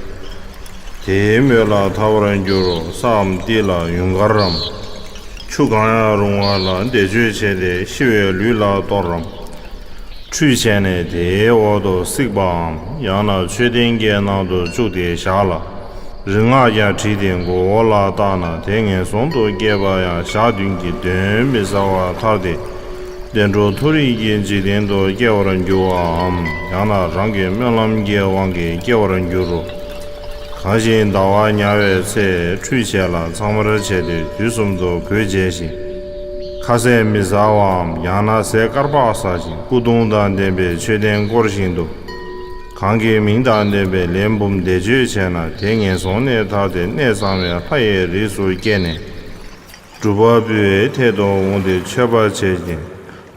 དེའི་མོད་ལ་ཐར་བར་འགྱུར་རོ། ས་འམ་ཏི་ལ་ཡུངས་ཀར་རམ། ཆུ་གང་ཡང་རུང་བ་ལ་བཟླས་བརྗོད་བྱས་ཏེ་ཤི་བའི་ལུས་ལ་གཏོར་རམ། ཁྲུས་བྱས་ནས་དེའི་འོག་ཏུ་བསྲེགས་པའམ། ཡང་ན་མཆོད་རྟེན་གྱི་ནང་དུ་བཅུག་སྟེ་བཞག་ལ། རིག་སྔགས་ཀྱང་བྲིས་ཏེ་མགོ་བོ་ལ་བཏགས་ན་དེ་ངན་སོང་དུ་སྐྱེས་པ་ཡང་ཞག་བདུན་གྱི་གདོན་མི་ཟ་བར་ཐར་ཏེ། བདེ་འགྲོ་མཐོ་རིས་ཀྱི་འཇིག་རྟེན་དུ་སྐྱེ་བར་འགྱུར་བའམ། ཡང་ན་རང་གི་སྨོན་ལམ་གྱི་དབང་གིས་སྐྱེ་བར་འགྱུར་རོ། གང་ཞིག་ཟླ་བ་ཉ་བའི་ཚེ་ཁྲུས་བྱས་ལ་ཚང་མར་བྱས་ཏེ་དུས་གསུམ་དུ་གོས་བྱས་ཤིང་། ཁ་ཟས་མི་ཟ་བའམ། ཡང་ན་ཟས་དཀར་པོ་ཟ་ཞིང་སྐུ་གདུང་དང་ལྡན་པའི་མཆོད་རྟེན་བསྐོར་བཞིན་དུ། གང་གི་མིང་དང་ལྡན་པའི་ལན་འབུམ་བཟླས་བརྗོད་བྱས་ན་དེ་ངན་སོང་ནས་ཐར་ཏེ་གནས་གཙང་བའི་ལྷ་ཡི་རིས་སུ་སྐྱེས་ནས། སྒྲུབ་པ་པོའི་ཐད་དུ་འོངས་ཏེ་མཆོད་པ་བྱེད་ཅིང་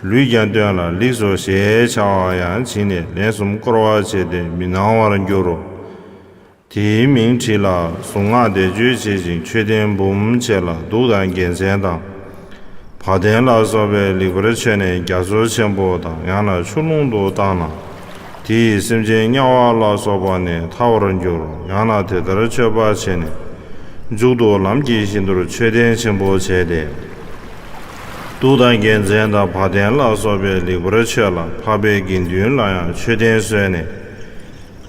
ལུས་ཀྱང་བཏོན་ལ་ལེགས་སོ་ཞེས་བྱ་བ་ཡང་བྱིན་ནས་ལན་གསུམ་བསྐོར་བ་བྱས་ཏེ་མི་སྣང་བར་འགྱུར་རོ། དེའི་མིང་བྲིས་ལ་གཟུངས་སྔགས་བཟླས་བརྗོད་བྱེད་ཅིང་མཆོད་རྟེན་འབུམ་བྱས་ལ་གདུགས་དང་རྒྱལ་མཚན་དང་། བ་དན་ལ་སོགས་པས་ལེགས་པར་མཆོད་ནས་རྒྱ་མཚོ་ཆེན་པོ་དང་ཡང་ན་ཆུ་ཀླུང་དུ་བཏང་ན། དེ་ཡིས་སེམས་ཅན་དམྱལ་བ་ལ་སོགས་པ་ནས་ཐར་བར་འགྱུར་རོ། ཡང་ན་དེ་ལྟར་མཆོད་པ་བྱས་ནས། མཇུག་ཏུ་ལམ་གྱི་བཞི་མདོར་མཆོད་རྟེན་ཆེན་པོ་བྱས་ཏེ། གདུགས་དང་རྒྱལ་མཚན་དང་བ་དན་ལ་སོགས་པས་ལེགས་པར་མཆོད་ལ་འཕགས་པའི་དགེ་འདུན་ལ་ཡང་མཆོད་རྟེན་གསོལ་ནས།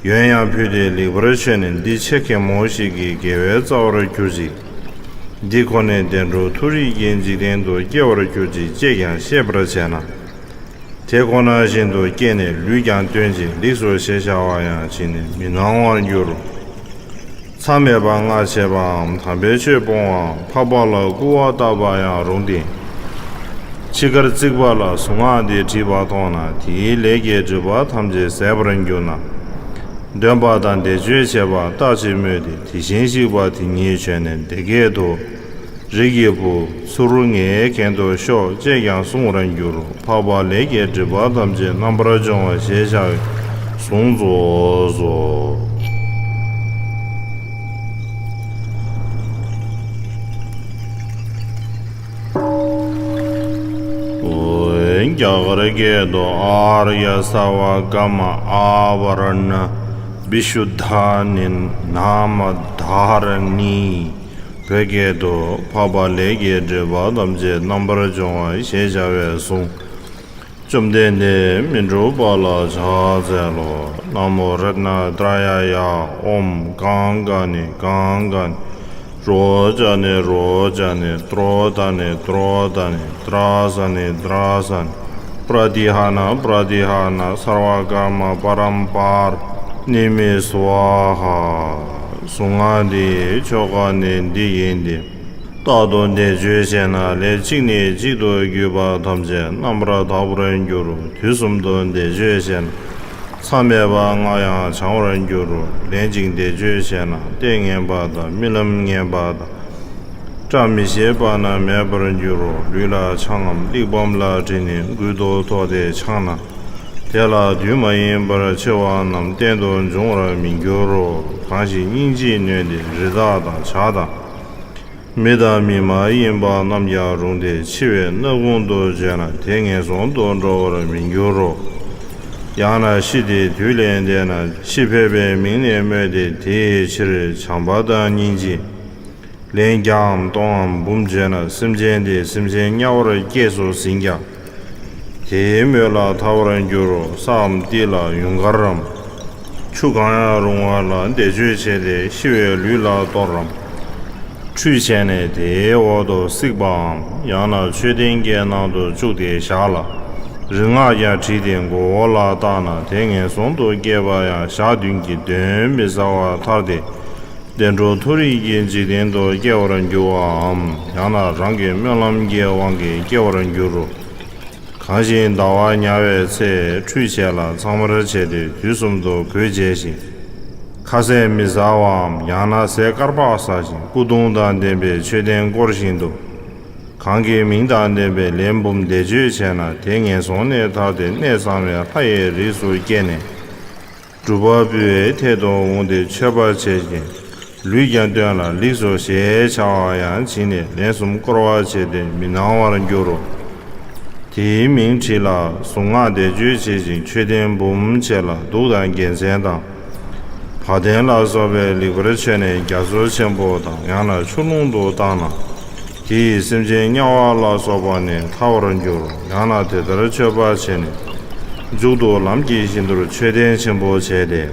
ཡོན་ཡང་ཕུལ་ཏེ་ལེགས་པར་མཆོད་ནས། འདི་ཆེ་གེ་མོ་ཞིག་གི་དགེ་བའི་རྩ་བར་གྱུར་ཅིག་འདི་ཁོ་ནས་བདེ་འགྲོ་མཐོ་རིས་ཀྱི་འཇིག་རྟེན་དུ་སྐྱེ་བར་གྱུར་ཅིག་ཅེས་ཀྱང་ཤེས་པར་བྱས་ན། དེ་ཁོ་ན་བཞིན་དུ་སྐྱེས་ནས་ལུས་ཀྱང་བཏོན་ཅིང་ལེགས་སོ་ཞེས་བྱ་བ་ཡང་བྱིན་ནས་མི་སྣང་བར་འགྱུར་རོ། མཚམས་མེད་པ་ལྔ་བྱེད་པའམ། དམ་པའི་ཆོས་སྤོང་བའམ། འཕགས་པ་ལ་སྐུར་བ་བཏབ་པ་ཡང་རུང་སྟེ། འཆི་ཁར་བརྩིགས་པ་ལ་གཟུངས་སྔགས་འདི་བྲིས་པ་མཐོང་ན་དེའི་ལས་ཀྱི་སྒྲིབ་པ་ཐམས་ཅད་ཟད་པར་འགྱུར་ན། འདོན་པ་དང་བཟླས་བརྗོད་བྱེད་པ་ལྟ་ཅི་སྨོས་ཏེ། དེ་བཞིན་གཤེགས་པ་དེ་ཉིད་བྱོན་ནས་འདི་སྐད་དུ། རིགས་ཀྱི་བུ། ཚུར་ངའི་གན་དུ་ཤོག་ཅེས་ཀྱང་གསུང་བར་འགྱུར་རོ། འཕགས་པ་ལས་ཀྱི་སྒྲིབ་པ་ཐམས་ཅད་རྣམ་པར་སྦྱོང་བ་ཞེས་བྱ་བའི་གཟུངས་རྫོགས་སོ། རྒྱ་གར་སྐད་དུ། ཨཱརྱ་སརྦ་ཀརྨ་ཨཱ་བ་ར་ཎ་བི་ཤུདྡྷཱ་ནི་ནཱ་མ་དྷཱ་ར་ཎི། བོད་སྐད་དུ། འཕགས་པ་ལས་ཀྱི་སྒྲིབ་པ་ཐམས་ཅད་རྣམ་པར་སྦྱོང་བ་ཞེས་བྱ་བའི་གཟུངས། བཅོམ་ལྡན་འདས་མི་འཁྲུགས་པ་ལ་ཕྱག་འཚལ་ལོ། ན་མོ་རཏྣ་ཏྲ་ཡ་ཡ། ཨོཾ་ཀང་ཀ་ནི་ཀང་ཀ་ནི། རོ་ཙ་ནི་རོ་ཙ་ནི། ཏྲོ་ད་ནི་ཏྲོ་ད་ནི། ཏྲ་ས་ནི་ཏྲ་ས་ནི། པྲ་ཏི་ཧ་ན་པྲ་ཏི་ཧ་ན། སརྦ་ཀརྨ་པ་རམ་པར་ནི་མེ་སྭཱ་ཧཱ། གཟུངས་སྔགས་འདིའི་ཆོ་ག་ནི་འདི་ཡིན་ཏེ། རྟག་ཏུ་བཟླས་བརྗོད་བྱས་ན་ལས་གཅིག་ནས་གཅིག་ཏུ་བརྒྱུད་པ་ཐམས་ཅད་རྣམ་པར་དག་པར་འགྱུར་རོ། དུས་གསུམ་དུ་བཟླས་བརྗོད་བྱས་ན་མཚམས་མེད་པ་ལྔ་ཡང་བྱང་བར་འགྱུར་རོ། ལན་གཅིག་བཟླས་བརྗོད་བྱས་ན་ལྟས་ངན་པ་དང་རྨི་ལམ་ངན་པ་དང་། བཀྲ་མི་ཤིས་པ་རྣམས་མེད་པར་འགྱུར་རོ། ལུས་ལ་ཆང་ངམ་གླེགས་བམ་ལ་བྲིས་ནས་མགུལ་དུ་ཐོགས་ཏེ་འཆང་ན། དེ་ལ་དུས་མ་ཡིན་པར་འཆི་བ་རྣམས་གཏན་དུ་འབྱུང་བར་མི་འགྱུར་རོ། གང་ཞིག་སྙིང་རྗེས་ནོན་ཏེ་རི་དྭགས་དང་བྱ་དང་། མི་དང་མི་མ་ཡིན་པ་རྣམས་ཀྱང་རུང་སྟེ་འཆི་བའི་སྣ་ཁུང་དུ་བྱོན་ན་དེ་ངན་སོང་དུ་འགྲོ་བར་མི་འགྱུར་རོ། ཡང་ན་ཤི་སྟེ་དུས་ལས་འདས་ན་ཤི་འཕོས་པའི་མིང་ནས་སྨོས་ཏེ་དེའི་ཕྱིར་བྱམས་པ་དང་སྙིང་རྗེ། ལན་བརྒྱའམ་སྟོང་ངམ་འབུམ་བརྗོད་ན་སེམས་ཅན་དེ་སེམས་ཅན་དམྱལ་བར་སྐྱེས་སུ་ཟིན་ཀྱང་། དེའི་མོད་ལ་ཐར་བར་འགྱུར་རོ། སའམ་ཏི་ལ་ཡུངས་ཀར་རམ། ཆུ་གང་ཡང་རུང་བ་ལ་བཟླས་བརྗོད་བྱས་ཏེ་ཤི་བའི་ལུས་ལ་གཏོར་རམ། ཁྲུས་བྱས་ནས་དེའི་འོག་ཏུ་བསྲེགས་པའམ། ཡང་ན་མཆོད་རྟེན་གྱི་ནང་དུ་བཅུག་སྟེ་བཞག་ལ། རིག་སྔགས་ཀྱང་བྲིས་ཏེ་མགོ་བོ་ལ་བཏགས་ན་དེ་ངན་སོང་དུ་སྐྱེས་པ་ཡང་ཞག་བདུན་གྱི་དོན་མི་ཟ་བར་ཐར་ཏེ། བདེ་འགྲོ་མཐོ་རིས་ཀྱི་འཇིག་རྟེན་དུ་སྐྱེ་བར་འགྱུར་བའམ། ཡང་ན་རང་གི་སྨོན་ལམ་གྱི་དབང་གིས་སྐྱེ་བར་འགྱུར་རོ། གང་ཞིག་ཟླ་བ་ཉ་བའི་ཚེ་ཁྲུས་བྱས་ལ་ཚང་མར་བྱས་ཏེ་དུས་གསུམ་དུ་གོས་བཅད་ཅིང་། ཁ་ཟས་མི་ཟ་བའམ། ཡང་ན་ཟས་དཀར་པོ་ཟ་ཞིང་སྐུ་གདུང་དང་ལྡན་པའི་མཆོད་རྟེན་བསྐོར་བཞིན་དུ། གང་གི་མིང་དང་ལྡན་པའི་ལན་འབུམ་བཟླས་བརྗོད་བྱས་ན་དེ་ངན་སོང་ནས་ཐར་ཏེ་གནས་གཙང་བའི་ལྷ་ཡི་རིགས་སུ་སྐྱེས་ནས། སྒྲུབ་པ་པོའི་ཐད་དུ་འོངས་ཏེ་མཆོད་པ་བྱེད་ཅིང་ལུས་ཀྱང་བཏོན་ལ་ལེགས་སོ་ཞེས་བྱ་བ་ཡང་བྱིན་ནས་ལན་གསུམ་བསྐོར་བ་བྱས་ཏེ་མི་སྣང་བར་འགྱུར་རོ། དེའི་མིང་བྲིས་ལ་གཟུངས་སྔགས་བཟླས་བརྗོད་བྱེད་ཅིང་མཆོད་རྟེན་འབུམ་བྱས་ལ་གདུགས་དང་རྒྱལ་མཚན་དང་། བ་དན་ལ་སོགས་པས་ལེགས་པར་མཆོད་ནས་རྒྱ་མཚོ་ཆེན་པོ་དང་ཡང་ན་ཆུ་ཀླུང་དུ་བཏང་ན། དེ་ཡིས་སེམས་ཅན་དམྱལ་བ་ལ་སོགས་པ་ནས་ཐར་བར་འགྱུར། ཡང་ན་དེ་ལྟར་མཆོད་པ་བྱས་ནས་མཇུག་ཏུ་ལམ་གྱི་བཞི་མདོར་མཆོད་རྟེན་ཆེན་པོ་བྱས་ཏེ།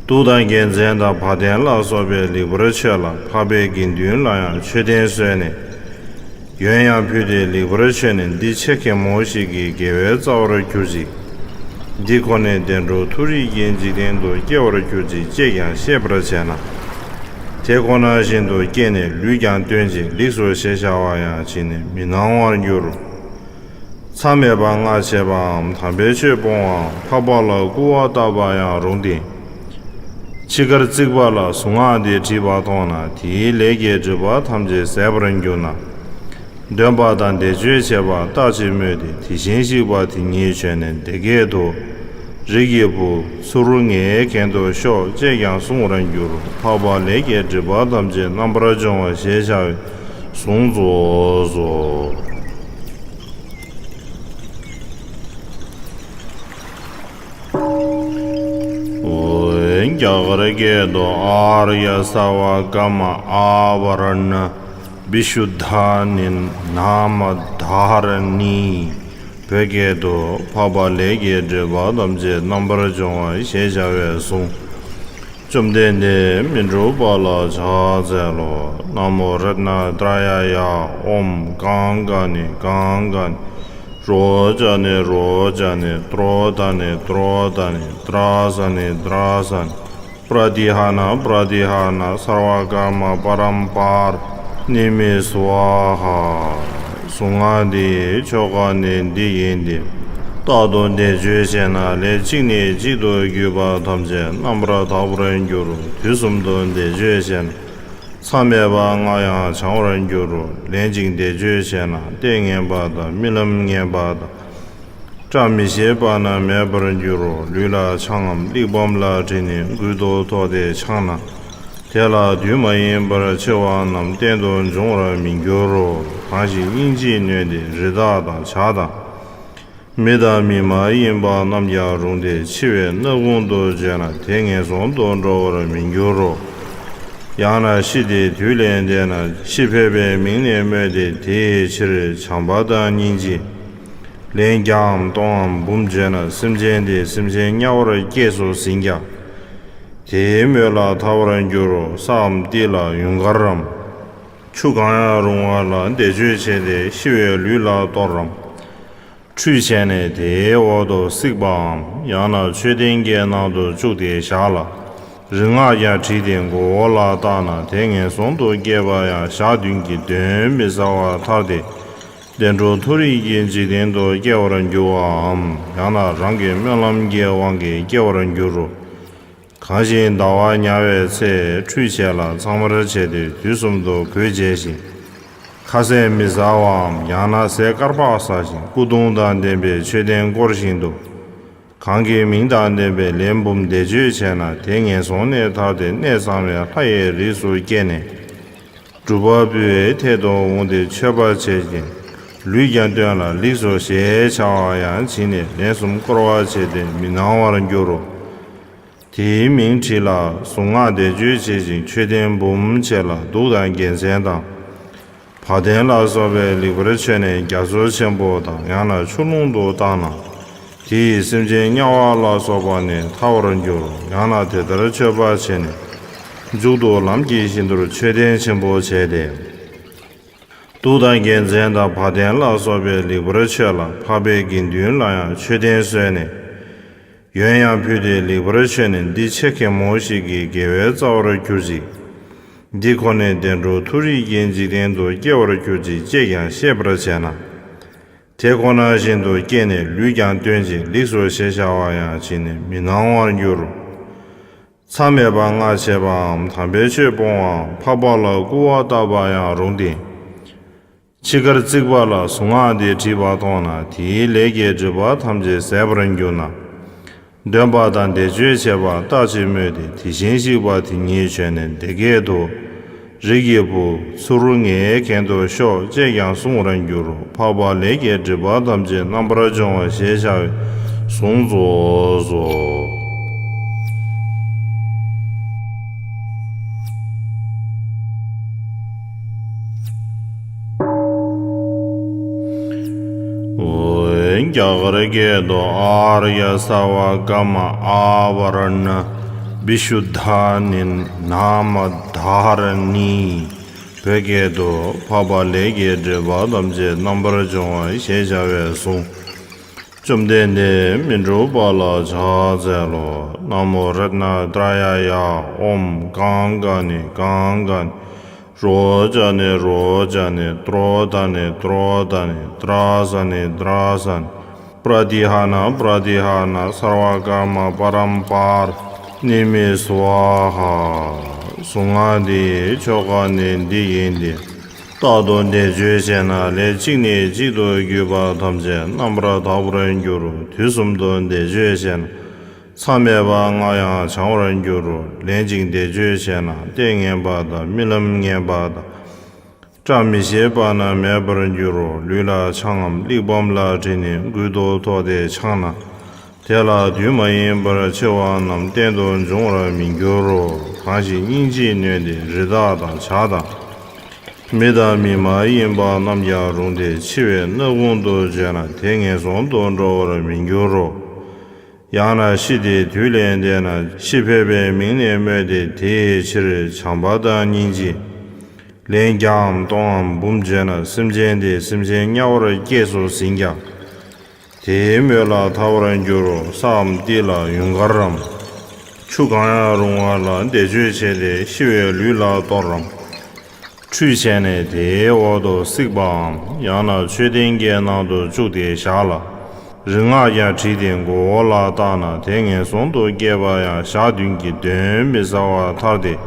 གདུགས་དང་རྒྱལ་མཚན་དང་བ་དན་ལ་སོགས་པས་ལེགས་པར་མཆོད་ལ་འཕགས་པའི་དགེ་འདུན་ལ་ཡང་མཆོད་རྟེན་བཟོས་ནས། ཡོན་ཡང་ཕུལ་ཏེ་ལེགས་པར་མཆོད་ནས་འདི་ཆེ་གེ་མོ་ཞིག་གི་དགེ་བའི་རྩ་བར་གྱུར་ཅིག་འདི་ཁོ་ནས་བདེ་འགྲོ་མཐོ་རིས་ཀྱི་འཇིག་རྟེན་དུ་སྐྱེ་བར་གྱུར་ཅིག་ཅེས་ཀྱང་ཤེས་པར་བྱས་ན། དེ་ཁོ་ན་བཞིན་དུ་སྐྱེས་ནས་ལུས་ཀྱང་བཏོན་ཅིང་ལེགས་སོ་ཞེས་བྱ་བ་ཡང་བྱིན་ནས་མི་སྣང་བར་འགྱུར། མཚམས་མེད་པ་ལྔ་བྱེད་པའམ་དམ་པའི་ཆོས་སྤོང་བའམ་འཕགས་པ་ལ་སྐུར་བ་བཏབ་པ་ཡང་རུང་སྟེ། འཆི་ཁར་བརྩིགས་པ་ལ་གཟུངས་སྔགས་འདི་བྲིས་པ་མཐོང་ན་དེའི་ལས་ཀྱི་སྒྲིབ་པ་ཐམས་ཅད་ཟད་པར་འགྱུར་ན། འདོན་པ་དང་བཟླས་བརྗོད་བྱེད་པ་ལྟ་ཅི་སྨོས་ཏེ་དེ་བཞིན་གཤེགས་པ་དེ་ཉིད་བྱོན་ནས་འདི་སྐད་དུ། རིགས་ཀྱི་བུ། ཚུར་ངའི་གན་དུ་ཤོག་ཅེས་ཀྱང་གསུང་བར་འགྱུར་རོ། འཕགས་པ་ལས་ཀྱི་སྒྲིབ་པ་ཐམས་ཅད་རྣམ་པར་སྦྱོང་བ་ཞེས་བྱ་བའི་གཟུངས་རྫོགས་སོ། ཨོ། རྒྱ་གར་སྐད་དུ། ཨཱརྱ་སརྦ་ཀརྨ་ཨཱ་བ་ར་ཎ་བི་ཤུདྡྷཱ་ནི་ནཱ་མ་དྷཱ་ར་ཎི། བོད་སྐད་དུ། འཕགས་པ་ལས་ཀྱི་སྒྲིབ་པ་ཐམས་ཅད་རྣམ་པར་སྦྱོང་བ་ཞེས་བྱ་བའི་གཟུངས། བཅོམ་ལྡན་འདས་མི་འཁྲུགས་པ་ལ་ཕྱག་འཚལ་ལོ། ན་མོ་རཏྣ་ཏྲ་ཡ་ཡ། ཨོཾ་ཀང་ཀ་ནི་ཀང་ཀ་ནི། རོ་ཙ་ནི་རོ་ཙ་ནི། ཏྲོ་ད་ནི་ཏྲོ་ད་ནི། ཏྲ་ས་ནི་ཏྲ་ས་ནི། པྲ་ཏི་ཧ་ན་པྲ་ཏི་ཧ་ན། སརྦ་ཀརྨ་པ་རམ་པར་ནི་མེ་སྭཱ་ཧཱ། གཟུངས་སྔགས་འདིའི་ཆོ་ག་ནི་འདི་ཡིན་ཏེ། རྟག་ཏུ་བཟླས་བརྗོད་བྱས་ན་ལས་གཅིག་ནས་གཅིག་ཏུ་བརྒྱུད་པ་ཐམས་ཅད་རྣམ་པར་དག་པར་འགྱུར་རོ། དུས་གསུམ་དུ་བཟླས་བརྗོད་བྱས་ན། མཚམས་མེད་པ་ལྔ་ཡང་བྱང་བར་འགྱུར་རོ། ལན་གཅིག་བཟླས་བརྗོད་བྱས་ན་ལྟས་ངན་པ་དང་རྨི་ལམ་ངན་པ་དང་། བཀྲ་མི་ཤིས་པ་རྣམས་མེད་པར་འགྱུར་རོ། ལུས་ལ་ཆང་ངམ་གླེགས་བམ་ལ་བྲིས་ནས་མགུལ་དུ་ཐོགས་ཏེ་འཆང་ན། དེ་ལ་དུས་མ་ཡིན་པར་འཆི་བ་རྣམས་གཏན་དུ་འབྱུང་བར་མི་འགྱུར་རོ། གང་ཞིག་སྙིང་རྗེས་ནོན་ཏེ་རི་དྭགས་དང་བྱ་དང་། མི་དང་མི་མ་ཡིན་པ་རྣམས་ཀྱང་རུང་སྟེ། འཆི་བའི་སྣ་ཁུང་དུ་བྱོན་ན་དེ་ངན་སོང་དུ་འགྲོ་བར་མི་འགྱུར་རོ། ཡང་ན་ཤི་སྟེ་དུས་ལས་འདས་ན། ཤི་འཕོས་པའི་མིང་ནི་སྨོས་ཏེ། དེའི་ཕྱིར་བྱམས་པ་དང་སྙིང་རྗེ། ལན་བརྒྱའམ་སྟོང་ངམ་འབུམ་བྱོན་ན། སེམས་ཅན་དེ་སེམས་ཅན་དམྱལ་བར་སྐྱེས་སུ་ཟིན་ཀྱང་། དེའི་མོད་ལ་ཐར་བར་འགྱུར་རོ། སའམ་ཏི་ལ་ཡུངས་ཀར་རམ། ཆུ་གང་ཡང་རུང་བ་ལ་བཟླས་བརྗོད་བྱས་ཏེ། ཤི་བའི་ལུས་ལ་གཏོར་རམ། ཁྲུས་བྱས་ནས་དེའི་འོག་ཏུ་བསྲེགས་པའམ། ཡང་ན་མཆོད་རྟེན་གྱི་ནང་དུ་བཅུག་སྟེ་བཞག་ལ། རིག་སྔགས་ཀྱང་བྲིས་ཏེ་མགོ་བོ་ལ་བཏགས་ན། དེ་ངན་སོང་དུ་སྐྱེས་པ་ཡང་ཞག་བདུན་གྱི་དོན་མི་ཟ་བར་ཐར་ཏེ། བདེ་འགྲོ་མཐོ་རིས་ཀྱི་འཇིག་རྟེན་དུ་སྐྱེ་བར་འགྱུར་བའམ། ཡང་ན་རང་གི་སྨོན་ལམ་གྱི་དབང་གིས་སྐྱེ་བར་འགྱུར་རོ། གང་ཞིག་ཟླ་བ་ཉ་བའི་ཚེ་ཁྲུས་བྱས་ལ། ཚང་མར་བྱས་ཏེ་དུས་གསུམ་དུ་གོས་བྱས་ཤིང་། ཁ་ཟས་མི་ཟ་བའམ། ཡང་ན་ཟས་དཀར་པོ་ཟ་ཞིང་སྐུ་གདུང་དང་ལྡན་པའི་མཆོད་རྟེན་བསྐོར་བཞིན་དུ། གང་གི་མིང་དང་ལྡན་པའི་ལན་འབུམ་བཟླས་བརྗོད་བྱས་ན། དེ་ངན་སོང་ནས་ཐར་ཏེ་གནས་གཙང་བའི་ལྷ་ཡི་རིགས་སུ་སྐྱེས་ནས། སྒྲུབ་པ་པོའི་ཐད་དུ་འོངས་ཏེ་མཆོད་པ་བྱེད་ཅིང་། ལུས་ཀྱང་བཏོན་ལ་ལེགས་སོ་ཞེས་བྱ་བ་ཡང་བྱིན་ནས་ལན་གསུམ་བསྐོར་བ་བྱས་ཏེ་མི་སྣང་བར་འགྱུར་རོ། དེའི་མིང་བྲིས་ལ་གཟུངས་སྔགས་བཟླས་བརྗོད་བྱེད་ཅིང་མཆོད་རྟེན་འབུམ་བྱས་ལ་གདུགས་དང་རྒྱལ་མཚན་དང་། བ་དན་ལ་སོགས་པའི་ལེགས་པར་མཆོད་ནས་རྒྱ་མཚོ་ཆེན་པོ་དང་། ཡང་ན་ཆུ་ཀླུང་དུ་བཏང་ན། དེ་ཡིས་སེམས་ཅན་དམྱལ་བ་ལ་སོགས་པ་ནས་ཐར་བར་འགྱུར་རོ། ཡང་ན་དེ་ལྟར་མཆོད་པ་བྱས་ནས་མཇུག་ཏུ་ལམ་གྱི་བཞི་མདོར་མཆོད་རྟེན་ཆེན་པོ་བྱས་ཏེ། གདུགས་དང་རྒྱལ་མཚན་དང་བ་དན་ལ་སོགས་པའི་ལེགས་པར་མཆོད་ལ། འཕགས་པའི་དགེ་འདུན་ལ་ཡང་མཆོད་རྟེན་གསོལ་ནས། ཡོན་ཡང་ཕུལ་ཏེ་ལེགས་པར་མཆོད་ནས། འདི་ཆེ་གེ་མོ་ཞིག་གི་དགེ་བའི་རྩ་བར་གྱུར་ཅིག་འདི་ཁོ་ནས་བདེ་འགྲོ་མཐོ་རིས་ཀྱི་འཇིག་རྟེན་དུ་སྐྱེ་བར་གྱུར་ཅིག་ཅེས་ཀྱང་ཤེས་པར་བྱས་ན། དེ་ཁོ་ན་བཞིན་དུ་སྐྱེས་ནས་ལུས་ཀྱང་བཏོན་ཅིང་ལེགས་སོ་ཞེས་བྱ་བ་ཡང་བྱིན་ནས་མི་སྣང་བར་འགྱུར་རོ། མཚམས་མེད་པར་སྔགས་བྱེད་པའམ། དམ་པའི་ཆོས་སྤོང་བའམ། འཕགས་པ་ལ་སྐུར་བ་བཏབ་པ་ཡང་རུང་སྟེ། འཆི་ཁར་བརྩིགས་པ་ལ་གཟུངས་སྔགས་འདི་བྲིས་པ་མཐོང་ན། དེའི་ལས་ཀྱི་སྒྲིབ་པ་ཐམས་ཅད་ཟད་པར་འགྱུར་ན། འདོན་པ་དང་བཟླས་བརྗོད་བྱེད་པ་ལྟ་ཅི་སྨོས་ཏེ། དེ་བཞིན་གཤེགས་པ་དེ་ཉིད་བྱོན་ནས་འདི་སྐད་དུ། རིགས་ཀྱི་བུ། ཚུར་ངའི་གན་དུ་ཤོག་ཅེས་ཀྱང་གསུང་བར་འགྱུར་རོ། འཕགས་པ་ལས་ཀྱི་སྒྲིབ་པ་ཐམས་ཅད་རྣམ་པར་སྦྱོང་བ་ཞེས་བྱ་བའི་གཟུངས་རྫོགས་སོ། རྒྱ་གར་སྐད་དུ། ཨཱརྱ་སརྦ་ཀ་མ་ཨཱ་བ་ར་ཎ་བི་ཤུདྡྷ་ནི་ནཱ་མ་དྷཱ་ར་ཎི། བོད་སྐད་དུ། འཕགས་པ་ལས་ཀྱི་སྒྲིབ་པ་ཐམས་ཅད་རྣམ་པར་སྦྱོང་བ་ཞེས་བྱ་བའི་གཟུངས། བཅོམ་ལྡན་འདས་མི་འཁྲུགས་པ་ལ་ཕྱག་འཚལ་ལོ། ན་མོ་རཏྣ་ཏྲ་ཡཱ་ཡ། ཨོཾ་ཀང་ཀ་ནི་ཀང་ཀ་ནི། རོ་ཙ་ནི་རོ་ཙ་ནི། ཏྲོ་ཏ་ནི་ཏྲོ་ཏ་ནི། ཏྲ་ས་ནི་ཏྲ་ས་ནི། པྲ་ཏི་ཧ་ན་པྲ་ཏི་ཧ་ན། སརྦ་ཀརྨ་པ་རམ་པར་ནི་མི་སྭཱ་ཧཱ། གཟུངས་སྔགས་འདི་ཡི་ཆོ་ག་ནི་འདི་ཡིན་ཏེ། རྟག་ཏུ་བཟླས་བརྗོད་བྱས་ན་ལས་གཅིག་ནས་གཅིག་ཏུ་བརྒྱུད་པ་ཐམས་ཅད་རྣམ་པར་དག་པར་འགྱུར་རོ། དུས་གསུམ་དུ་བཟླས་བརྗོད་བྱས་ན། མཚམས་མེད་པར་སྔགས་ཡང་བྱང་བར་འགྱུར་རོ། ལན་གཅིག་བཟླས་བརྗོད་བྱས་ན་ལྟས་ངན་པ་དང་རྨི་ལམ་ངན་པ་དང་། བཀྲ་མི་ཤིས་པ་རྣམས་མེད་པར་འགྱུར་རོ། ལུས་ལ་ཆང་ངམ་གླེགས་བམ་ལ་བྲིས་ནས་མགུལ་དུ་ཐོགས་ཏེ་འཆང་ན། དེ་ལ་དུས་མ་ཡིན་པར་འཆི་བ་རྣམས་གཏན་དུ་འབྱུང་བར་མི་འགྱུར་རོ། གང་ཞིག་སྙིང་རྗེས་ནོན་ཏེ་རི་དྭགས་དང་བྱ་དང་། མི་དང་མི་མ་ཡིན་པ་རྣམས་ཀྱང་རུང་སྟེ་འཆི་བའི་སྣ་ཁུང་དུ་བྱོན་ན་དེ་ངན་སོང་དུ་འགྲོ་བར་མི་འགྱུར་རོ། ཡང་ན་ཤི་སྟེ་དུས་ལས་འདས་ན། ཤི་འཕོས་པའི་མིང་ནི་སྨོས་ཏེ། དེའི་ཕྱིར་བྱམས་པ་དང་སྙིང་རྗེ། ལན་བརྒྱའམ་སྟོང་ངམ་འབུམ་བརྗོད་ན། སེམས་ཅན་དེ་སེམས་ཅན་དམྱལ་བར་སྐྱེས་སུ་ཟིན་ཀྱང་། དེའི་མོད་ལ་ཐར་བར་འགྱུར་རོ། སའམ་ཏི་ལ་ཡུངས་ཀར་རམ། ཆུ་གང་ཡང་རུང་བ་ལ་བཟླས་བརྗོད་བྱས་ཏེ། ཤི་བའི་ལུས་ལ་གཏོར་རམ། ཁྲུས་བྱས་ནས་དེའི་འོག་ཏུ་བསྲེགས་པའམ། ཡང་ན་མཆོད་རྟེན་གྱི་ནང་དུ་བཅུག་སྟེ་བཞག་ལ། རིག་སྔགས་ཀྱང་བྲིས་ཏེ་མགོ་བོ་ལ་བཏགས་ན། དེ་ངན་སོང་དུ་སྐྱེས་པ་ཡང་ཞག་བདུན་གྱི་དོན་མི་ཟ་བར་ཐར་ཏེ།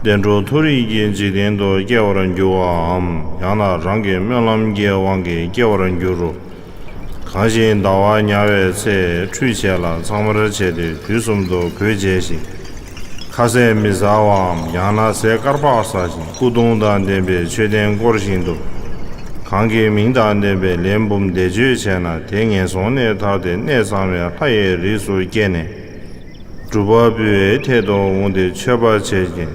བདེ་འགྲོ་མཐོ་རིས་ཀྱི་འཇིག་རྟེན་དུ་སྐྱེ་བར་འགྱུར་བའམ། ཡང་ན་རང་གི་སྨོན་ལམ་གྱི་དབང་གིས་སྐྱེ་བར་འགྱུར་རོ། གང་ཞིག་ཟླ་བ་ཉ་བའི་ཚེ་ཁྲུས་བྱས་ལ་ཚང་མར་བྱས་ཏེ་དུས་གསུམ་དུ་གོས་བྱས་ཤིང་། ཁ་ཟས་མི་ཟ་བའམ། ཡང་ན་ཟས་དཀར་པོ་ཟ་ཞིང་སྐུ་གདུང་དང་ལྡན་པའི་མཆོད་རྟེན་བསྐོར་བཞིན་དུ། གང་གིས་མིང་དང་ལྡན་པའི་ལས་འབུམ་བཟླས་བརྗོད་བྱས་ན། དེ་ངན་སོང་ལས་ཐར་ཏེ་གནས་གཙང་བའི་ལྷ་ཡི་རིགས་སུ་སྐྱེས་ནས། སྒྲུབ་པ་པོའི་ཐད་དུ་འོངས་ཏེ་མཆོད་པ་བྱེད་ཅིང་།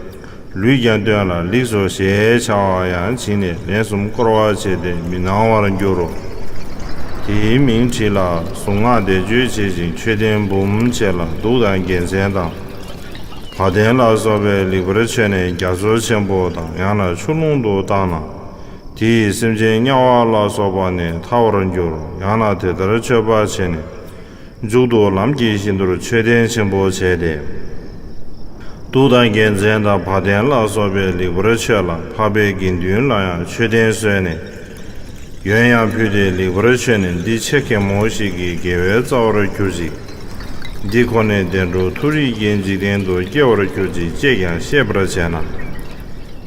ལུས་ཀྱང་སྟོན་ལ་ལེགས་སོ་ཞེས་བྱ་བ་ཡང་བྱིན་ནས་ལན་གསུམ་བསྐོར་བ་བྱས་ཏེ་མི་སྣང་བར་འགྱུར་རོ། དེའི་མིང་བྲིས་ལ་གཟུངས་སྔགས་བཟླས་བརྗོད་བྱེད་ཅིང་མཆོད་རྟེན་འབུམ་ཆེ་ལ་གདུགས་དང་རྒྱལ་མཚན་དང་། བ་དན་ལ་སོགས་པའི་ལེགས་པར་མཆོད་ནས་རྒྱ་མཚོ་ཆེན་པོ་དང་ཡང་ན་ཆུ་ཀླུང་དུ་བཏང་ན། དེ་ཡིས་སེམས་ཅན་དམྱལ་བ་ལ་སོགས་པ་ནས་ཐར་བར་འགྱུར། ཡང་ན་དེ་ལྟར་མཆོད་པ་བྱས་ནས། མཇུག་ཏུ་ལམ་གྱི་བཞི་མདོར་མཆོད་རྟེན་ཆེན་པོ་བྱས་ཏེ། གདུགས་དང་རྒྱལ་མཚན་དང་བ་དན་ལ་སོགས་པས་ལེགས་པར་མཆོད་ལ། འཕགས་པའི་དགེ་འདུན་ལ་ཡང་མཆོད་རྟེན་བཟོས་ནས། ཡོན་ཡང་ཕུལ་ཏེ་ལེགས་པར་མཆོད་ནས། འདི་ཆེ་གེ་མོ་ཞིག་གི་དགེ་བའི་རྩ་བར་གྱུར་ཅིག་འདི་ཁོ་ནས་བདེ་འགྲོ་མཐོ་རིས་ཀྱི་འཇིག་རྟེན་དུ་སྐྱེ་བར་གྱུར་ཅིག་ཅེས་ཀྱང་ཤེས་པར་བྱས་ན།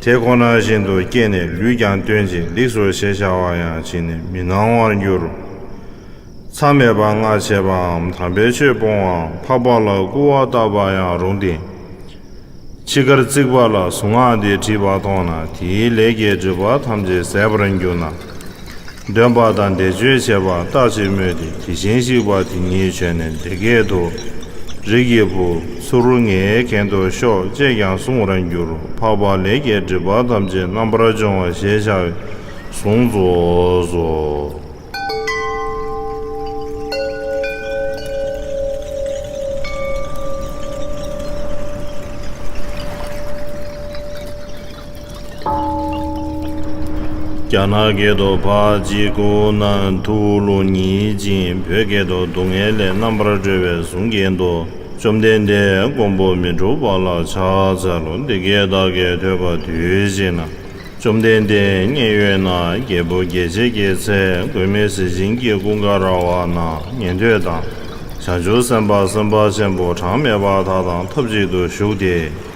དེ་ཁོ་ན་བཞིན་དུ་སྐྱེས་ནས་ལུས་ཀྱང་སྟོན་ཅིང་ལེགས་སོ་ཞེས་བྱ་བ་ཡང་བྱིན་ནས་མི་སྣང་བར་འགྱུར་རོ། མཚམས་མེད་པར་སྔགས་བྱེད་པའམ་དམ་པའི་ཆོས་སྤོང་བའམ་འཕགས་པ་ལ་སྐུར་བ་བཏབ་པ་ཡང་རུང་སྟེ། འཆི་ཁར་བརྩིགས་པ་ལ་གཟུངས་སྔགས་འདི་བྲིས་པ་མཐོང་ན་དེའི་ལས་ཀྱི་སྒྲིབ་པ་ཐམས་ཅད་ཟད་པར་འགྱུར་ན། འདོན་པ་དང་བཟླས་བརྗོད་བྱེད་པ་ལྟ་ཅི་སྨོས་ཏེ། དེ་བཞིན་གཤེགས་པ་དེ་ཉིད་བྱོན་ནས་འདི་སྐད་དུ། རིགས་ཀྱི་བུ། ཚུར་ངའི་གན་དུ་ཤོག་ཅེས་ཀྱང་གསུང་བར་འགྱུར་རོ། འཕགས་པ་ལས་ཀྱི་སྒྲིབ་པ་ཐམས་ཅད་རྣམ་པར་སྦྱོང་བ་ཞེས་བྱ་བའི་གཟུངས་རྫོགས་སོ། རྒྱ་ནག་སྐད་དུ། ཕར་གཅིག་ཁོ་ན་ཐུགས་ལུ་ཉིད་ཅིང་། བོད་སྐད་དུ། སྡུག་བསྔལ་ལས་རྣམ་པར་གྲོལ་བའི་གཟུངས་སྐད་དུ། བཅོམ་ལྡན་འདས་མགོན་པོ་མི་འཁྲུགས་པ་ལ་ཕྱག་འཚལ་ལོ། འདི་སྐད་བདག་གིས་ཐོས་པ་དུས་གཅིག་ན། བཅོམ་ལྡན་འདས་མཉན་ཡོད་ན་རྒྱལ་བུ་རྒྱལ་བྱེད་ཀྱི་ཚལ་མགོན་མེད་ཟས་སྦྱིན་གྱི་ཀུན་དགའ་ར་བ་ན་ཉན་ཐོས་དང་། བྱང་ཆུབ་སེམས་དཔའ་སེམས་དཔའ་ཆེན་པོ་གྲངས་མེད་པ་དག་དང་ཐབས་ཅིག་ཏུ་བཞུགས་ཏེ།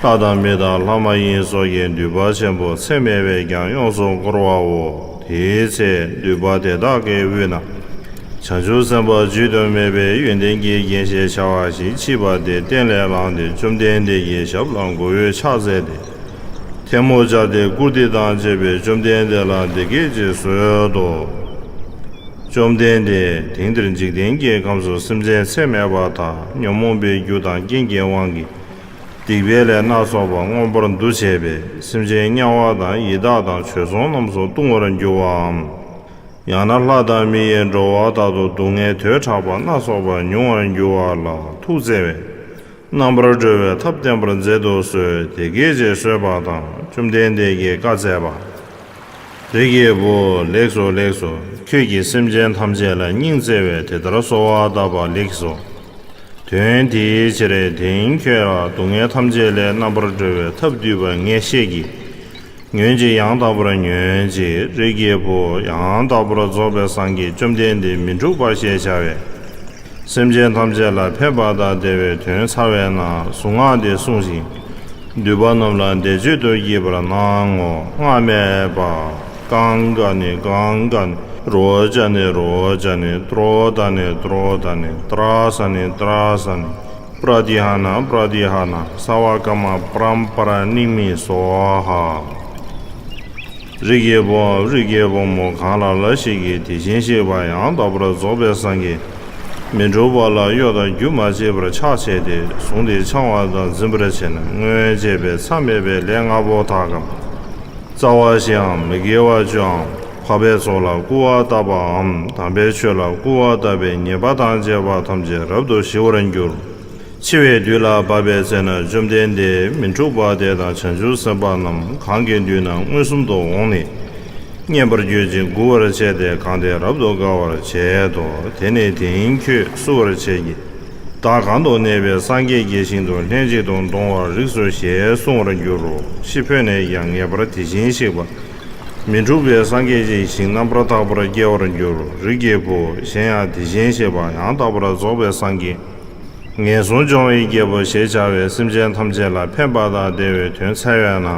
ལྷ་དང་མི་དང་ལྷ་མ་ཡིན་སོགས་ཀྱི་འདུས་པ་ཆེན་པོ་ཚད་མེད་པས་ཀྱང་ཡོངས་སུ་བསྐོར་བའོ། དེའི་ཚེ་འདུས་པ་དེ་དག་གི་དབུས་ན། བྱང་ཆུབ་སེམས་དཔའ་བརྗོད་དུ་མེད་པའི་ཡོན་ཏན་གྱི་རྒྱན་ཞེས་བྱ་བ་ཞིག་མཆིས་པ་དེ་སྟན་ལས་ལངས་ཏེ་བཅོམ་ལྡན་འདས་ཀྱི་ཞབས་ལ་མགོ་བོས་ཕྱག་འཚལ་ཏེ། ཐལ་མོ་སྦྱར་ཏེ་བཀུར་སྟི་དང་བཅས་པས་བཅོམ་ལྡན་འདས་ལ་འདི་སྐད་ཅེས་གསོལ་ཏོ། བཅོམ་ལྡན་འདས། དེང་འདིར་འཇིག་རྟེན་གྱི་ཁམས་སུ་སེམས་ཅན་ཚད་མེད་པ་དག་ཉོན་མོངས་པའི་རྒྱུ་དང་རྐྱེན་གྱི་དབང་གིས། སྡིག་པའི་ལས་སྣ་ཚོགས་པ་མངོན་པར་འདུ་བྱས་པས་སེམས་ཅན་དམྱལ་བ་དང་ཡི་དྭགས་དང་བྱོལ་སོང་རྣམས་སུ་ལྟུང་བར་འགྱུར་བའམ། ཡང་ན་ལྷ་དང་མི་ཡི་འགྲོ་བ་དག་ཏུ་སྡུག་བསྔལ་དོས་དྲག་པ་སྣ་ཚོགས་པ་མྱོང་བར་འགྱུར་བ་ལ་ཐུགས་བརྩེ་བས། རྣམ་པར་གྲོལ་བའི་ཐབས་བསྟན་པར་མཛད་དུ་གསོལ། དེ་སྐད་ཅེས་གསོལ་པ་དང་བཅོམ་ལྡན་འདས་ཀྱིས་བཀའ་སྩལ་པ། རིགས་ཀྱི་བུ། ལེགས་སོ་ལེགས་སོ། ཁྱོད་ཀྱིས་སེམས་ཅན་ཐམས་ཅད་ལ་སྙིང་བརྩེ་བས་དེ་ལྟར་གསོལ་བ་བཏབ་པ་ལེགས་སོ། དོན་དེའི་ཕྱིར་དེང་ཁྱོད་ལ་སྡུག་བསྔལ་ཐམས་ཅད་ལས་རྣམ་པར་གྲོལ་བའི་ཐབས་བསྡུས་པ་ངས་བཤད་ཀྱི། ཉོན་ཅིག་ཡང་དག་པར་ཉོན་ཅིག་རིགས་ཀྱི་བུ། ཡང་དག་པར་རྫོགས་པའི་སངས་རྒྱས་བཅོམ་ལྡན་འདས་མི་འཁྲུགས་པ་ཞེས་བྱ་བས། སེམས་ཅན་ཐམས་ཅད་ལ་ཕན་པ་དང་བདེ་བའི་དོན་ཚར་བས་ན་གཟུངས་སྔགས་འདི་གསུངས་ཤིང་། འདུས་པ་རྣམས་ལ་བཟླས་བརྗོད་དུ་བགྱིས་པར་གནང་ངོ་། སྔགས་སྨྲས་པ། ཀཾ་ག་ནི་ཀཾ་ག་ནི། རོ་ཙ་ནི་རོ་ཙ་ནི། ཏྲོ་ད་ནི་ཏྲོ་ད་ནི། ཏྲ་ས་ནི་ཏྲ་ས་ནི། པྲ་ཏི་ཧ་ན་པྲ་ཏི་ཧ་ན། སརྦ་ཀརྨ་པྲམ་པ་ར་ཎི་མི་སྭཱ་ཧཱ། རིགས་ཀྱི་བུའམ་རིགས་ཀྱི་བུ་མོ་གང་ལ་ལ་ཞིག་གིས་དེ་བཞིན་གཤེགས་པ་ཡང་དག་པར་རྫོགས་པའི་སངས་རྒྱས་མི་འཁྲུགས་པ་ལ་གཡོ་དང་སྒྱུ་མ་བྱས་པར་ཕྱག་བྱས་ཏེ་བཟུང་སྟེ་འཆང་བ་དང་འཛིན་པར་བྱས་ན་སྔོན་བྱས་པའི་མཚམས་མེད་པའི་ལས་ལྔ་པོ་དག་གམ། རྩ་བ་བཞིའམ་མི་དགེ་བ་བཅུའམ་འཕགས་པའི་ཚོགས་ལ་སྐུར་བ་བཏབ་པའམ་དམ་པའི་ཆོས་ལ་སྐུར་བ་བཏབ་པའི་ཉེས་པ་དང་བཅས་པ་ཐམས་ཅད་རབ་ཏུ་ཞི་བར་འགྱུར། འཆི་བའི་དུས་ལ་བབ་པའི་ཚེ་ན་བཅོམ་ལྡན་འདས་མི་འཁྲུགས་པ་དེ་དང་བྱང་ཆུབ་སེམས་དཔའ་རྣམས་གང་གི་མདུན་ན་མངོན་སུམ་དུ་འོངས་ནས། མཉེས་པར་གྱུར་ཅིང་མགུ་བར་བྱས་ཏེ་གང་དེ་རབ་ཏུ་དགའ་བར་བྱེད་དོ། དེ་ནས་དེང་ཁྱོད་བསུ་བར་བྱེད་ཀྱི། བདག་གང་དུ་གནས་པའི་སངས་རྒྱས་ཀྱི་ཞིང་དུ་ལྷན་ཅིག་ཏུ་འདོང་བར་རིགས་སོ་ཞེས་གསུང་བར་འགྱུར་རོ། ཤི་འཕོས་ནས་ཀྱང་ངེས་པར་དེ་བཞིན་གཤེགས་པ། མི་འཁྲུགས་པའི་སངས་རྒྱས་ཀྱི་ཞིང་རྣམ་པར་དག་པར་སྐྱེ་བར་འགྱུར་རོ། རིགས་ཀྱི་བུ། གཞན་ཡང་དེ་བཞིན་གཤེགས་པ་ཡང་དག་པར་རྫོགས་པའི་སངས་རྒྱས། ངན་སོང་སྦྱོང་བའི་རྒྱལ་པོ་ཞེས་བྱ་བས་སེམས་ཅན་ཐམས་ཅད་ལ་ཕན་པ་དང་བདེ་བའི་དོན་འཚལ་བས་ན།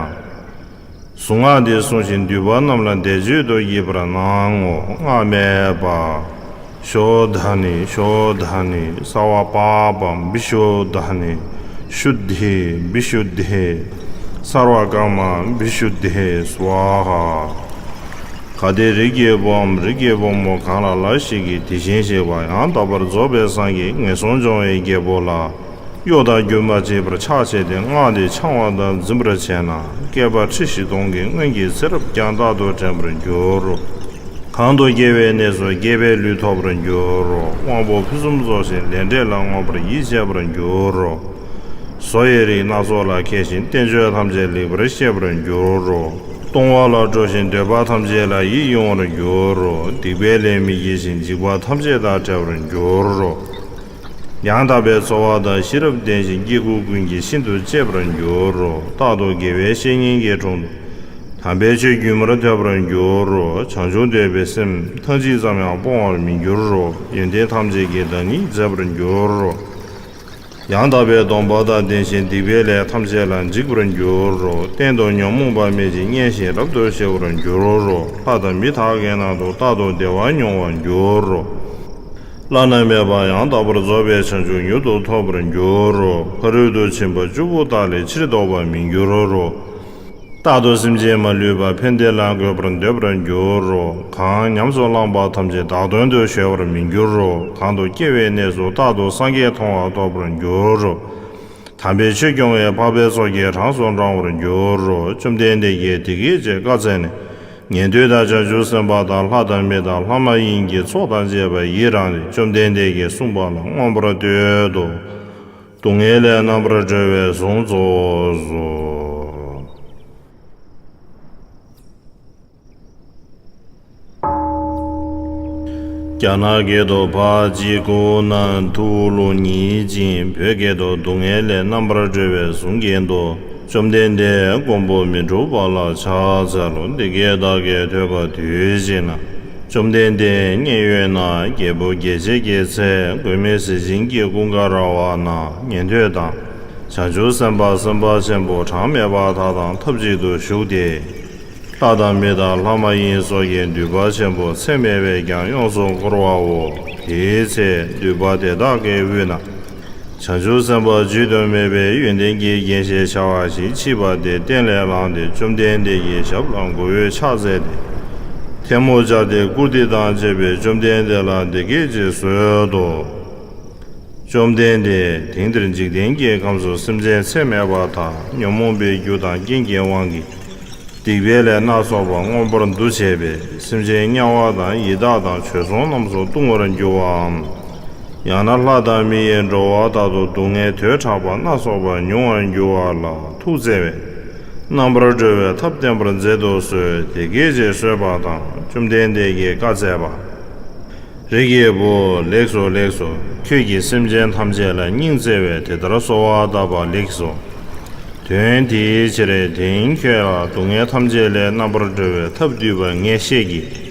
གཟུངས་སྔགས་འདི་གསུངས་ཤིང་འདུས་པ་རྣམས་ལ་བཟླས་བརྗོད་དུ་བགྱིས་པར་གནང་ངོ་། སྔགས་སྨྲས་པ། ཤོ་དྷ་ནི་ཤོ་དྷ་ནི། སརྦ་པཱ་པ་བི་ཤོ་དྷ་ནི། ཤུདྡྷེ་བི་ཤུདྡྷེ། སརྦ་ཀརྨ་བི་ཤུདྡྷེ་སྭཱ་ཧཱ། གལ་ཏེ་རིགས་ཀྱི་བུའམ་རིགས་ཀྱི་བུ་མོ་གང་ལ་ལ་ཞིག་གིས་དེ་བཞིན་གཤེགས་པ་ཡང་དག་པར་རྫོགས་པའི་སངས་རྒྱས་ངན་སོང་སྦྱོང་བའི་རྒྱལ་པོ་ལ་གཡོ་དང་སྒྱུ་མ་བྱས་པར་ཕྱག་བྱས་ཏེ་སྔགས་འདི་འཆང་བ་དང་འཛིན་པར་བྱས་ན། བསྐལ་པ་ཁྲི་བཞི་སྟོང་གི་སྔོན་གྱི་ཚེ་རབས་ཀྱང་རྟག་ཏུ་དྲན་པར་འགྱུར་རོ། གང་དུ་སྐྱེ་བའི་གནས་སུ་སྐྱེས་པའི་ལུས་ཐོབ་པར་འགྱུར་རོ། དབང་པོ་ཕུན་སུམ་ཚོགས་ཤིང་ལས་འབྲས་ལ་མངོན་པར་ཡིད་ཆེས་པར་འགྱུར་རོ། བཟོ་ཡི་རིགས་སྣ་ཚོགས་ལ་མཁས་ཤིང་བསྟན་བཅོས་ཐམས་ཅད་ལེགས་པར་ཤེས་པར་འགྱུར་རོ། གཏོང་བ་ལ་སྤྲོ་ཞིང་འདོད་པ་ཐམས་ཅད་ལ་ཡིད་དབྱུང་བར་འགྱུར་རོ། སྡིག་པའི་ལས་མི་བགྱིད་ཅིང་འཇིགས་པ་ཐམས་ཅད་དང་བྲལ་བར་འགྱུར་རོ། ཡང་དག་པའི་འཚོ་བ་དང་ཤེས་རབ་ལྡན་ཞིང་སྐྱེ་དགུ་ཀུན་གྱིས་ཤིན་ཏུ་གཅེས་པར་འགྱུར་རོ། རྟག་ཏུ་དགེ་བའི་བཤེས་གཉེན་གྱི་དྲུང་དུ་དམ་པའི་ཆོས་རྒྱུན་མར་ཐོས་པར་འགྱུར་རོ། བྱང་ཆུབ་འདོད་པའི་སེམས་ཐང་ཅིག་ཙམ་ཡང་སྤོང་བར་མི་འགྱུར་རོ། ཡོན་ཏན་ཐམས་ཅད་ཀྱི་བདག་ཉིད་མཛད་པར་འགྱུར་རོ། ཡང་དག་པའི་སྡོམ་པ་དང་ལྡན་ཞིང་སྡིག་པའི་ལས་ཐམས་ཅད་ལ་འཇིགས་པར་འགྱུར་རོ། གཏན་དུ་ཉོན་མོངས་པ་མེད་ཅིང་མཉེན་ཞིང་རབ་ཏུ་ཞི་བར་འགྱུར་རོ། ལྷ་དང་མི་དག་གི་ནང་དུ་རྟག་ཏུ་བདེ་བ་མྱོང་བར་འགྱུར་རོ། བླ་ན་མེད་པ་ཡང་དག་པར་རྫོགས་པའི་བྱང་ཆུབ་མྱུར་དུ་ཐོབ་པར་འགྱུར་རོ། ཕ་རོལ་ཏུ་ཕྱིན་པ་བཅུ་པོ་དག་ལས་ཕྱིར་ལྡོག་པར་མི་འགྱུར་རོ། རྟག་ཏུ་སེམས་ཅན་མ་ལུས་པ་ཕན་བདེ་ལ་འགོད་པར་འདོད་པར་འགྱུར་རོ། གང་ཉམས་སུ་བླངས་པ་ཐམས་ཅད་བདག་དོན་དུ་གཞོལ་བར་མི་འགྱུར་རོ། གང་དུ་སྐྱེ་བའི་གནས་སུ་རྟག་ཏུ་སངས་རྒྱས་མཐོང་བ་ཐོབ་པར་འགྱུར་རོ། དམ་པའི་ཆོས་སྐྱོང་བའི་འཕགས་པའི་ཚོགས་ཀྱིས་གྲངས་སུ་འདྲེན་པར་འགྱུར་རོ། བཅོམ་ལྡན་འདས་ཀྱིས་དེ་སྐད་ཅེས་བཀའ་སྩལ་ནས། ཉན་ཐོས་དང་བྱང་ཆུབ་སེམས་དཔའ་དང་ལྷ་དང་མི་དང་ལྷ་མ་ཡིན་གྱི་ཚོགས་དང་བཅས་པ་ཡི་རང་ནས་བཅོམ་ལྡན་འདས་ཀྱིས་གསུངས་པ་ལ་མངོན་པར་བསྟོད་དོ། སྡུག་བསྔལ་ལས་རྣམ་པར་གྲོལ་བའི་གཟུངས་རྫོགས་སོ། རྒྱ་ནག་སྐད་དུ་ཕར་གཅིག་ཁོ་ན་ཐུགས་ལུགས་ཉིད་ཅིང་། བོད་སྐད་དུ་སྡུག་བསྔལ་ལས་རྣམ་པར་གྲོལ་བའི་གཟུངས་སྐད་དུ། བཅོམ་ལྡན་འདས་མགོན་པོ་མི་འཁྲུགས་པ་ལ་ཕྱག་འཚལ་ལོ། འདི་སྐད་བདག་གིས་ཐོས་པ་དུས་གཅིག་ན། བཅོམ་ལྡན་འདས་མཉན་ཡོད་ན་རྒྱལ་བུ་རྒྱལ་བྱེད་ཀྱི་ཚལ་མགོན་མེད་ཟས་སྦྱིན་གྱི་ཀུན་དགའ་ར་བ་ན་ཉན་ཐོས་དང་། བྱང་ཆུབ་སེམས་དཔའ་སེམས་དཔའ་ཆེན་པོ་གྲངས་མེད་པ་དག་དང་ཐབས་ཅིག་ཏུ་བཞུགས་ཏེ། ལྷ་དང་མི་དང་ལྷ་མ་ཡིན་སོགས་ཀྱི་འདུས་པ་ཆེན་པོ་ཚད་མེད་པས་ཀྱང་ཡོངས་སུ་བསྐོར་བའོ། དེའི་ཚེ་འདུས་པ་དེ་དག་གི་དབུས་ན། བྱང་ཆུབ་སེམས་དཔའ་བརྗོད་དུ་མེད་པའི་ཡོན་ཏན་གྱི་རྒྱན་ཞེས་བྱ་བ་ཞིག་མཆིས་པ་དེ་སྟན་ལས་ལངས་ཏེ་བཅོམ་ལྡན་འདས་ཀྱི་ཞབས་ལ་མགོ་བོས་ཕྱག་འཚལ་ཏེ། ཐལ་མོ་སྦྱར་ཏེ་བཀུར་སྟི་དང་བཅས་པས་བཅོམ་ལྡན་འདས་ལ་འདི་སྐད་ཅེས་གསོལ་ཏོ། བཅོམ་ལྡན་འདས། དེང་འདིར་འཇིག་རྟེན་གྱི་ཁམས་སུ་སེམས་ཅན་ཚད་མེད་པ་དག་ཉོན་མོངས་པའི་རྒྱུ་དང་རྐྱེན་གྱི་དབང་གིས། སྡིག་པའི་ལས་སྣ་ཚོགས་པ་མངོན་པར་འདུ་བྱས་པས་སེམས་ཅན་དམྱལ་བ་དང་ཡི་དྭགས་དང་བྱོལ་སོང་རྣམས་སུ་ལྟུང་བར་འགྱུར་བའམ། ཡང་ན་ལྷ་དང་མི་ཡི་འགྲོ་བ་ལྟར་དུ་སྡུག་བསྔལ་དོས་དྲག་པ་སྣ་ཚོགས་པ་མྱོང་བར་འགྱུར་བ་ལ་ཐུགས་བརྩེ་བས། རྣམ་པར་གྲོལ་བའི་ཐབས་བསྟན་པར་མཛད་དུ་གསོལ། དེ་སྐད་ཅེས་གསོལ་པ་དང་བཅོམ་ལྡན་འདས་ཀྱིས་བཀའ་སྩལ་པ། རིགས་ཀྱི་བུ། ལེགས་སོ་ལེགས་སོ། ཁྱོད་ཀྱིས་སེམས་ཅན་ཐམས་ཅད་ལ་སྙིང་བརྩེ་བས་དེ་ལྟར་གསོལ་བ་བཏབ་པ་ལེགས་སོ། དོན་དེའི་ཕྱིར་དེང་ཁྱོད་ལ་སྡུག་བསྔལ་ཐམས་ཅད་ལས་རྣམ་པར་གྲོལ་བའི་ཐབས་བསྡུས་པ་ངས་བཤད་ཀྱི།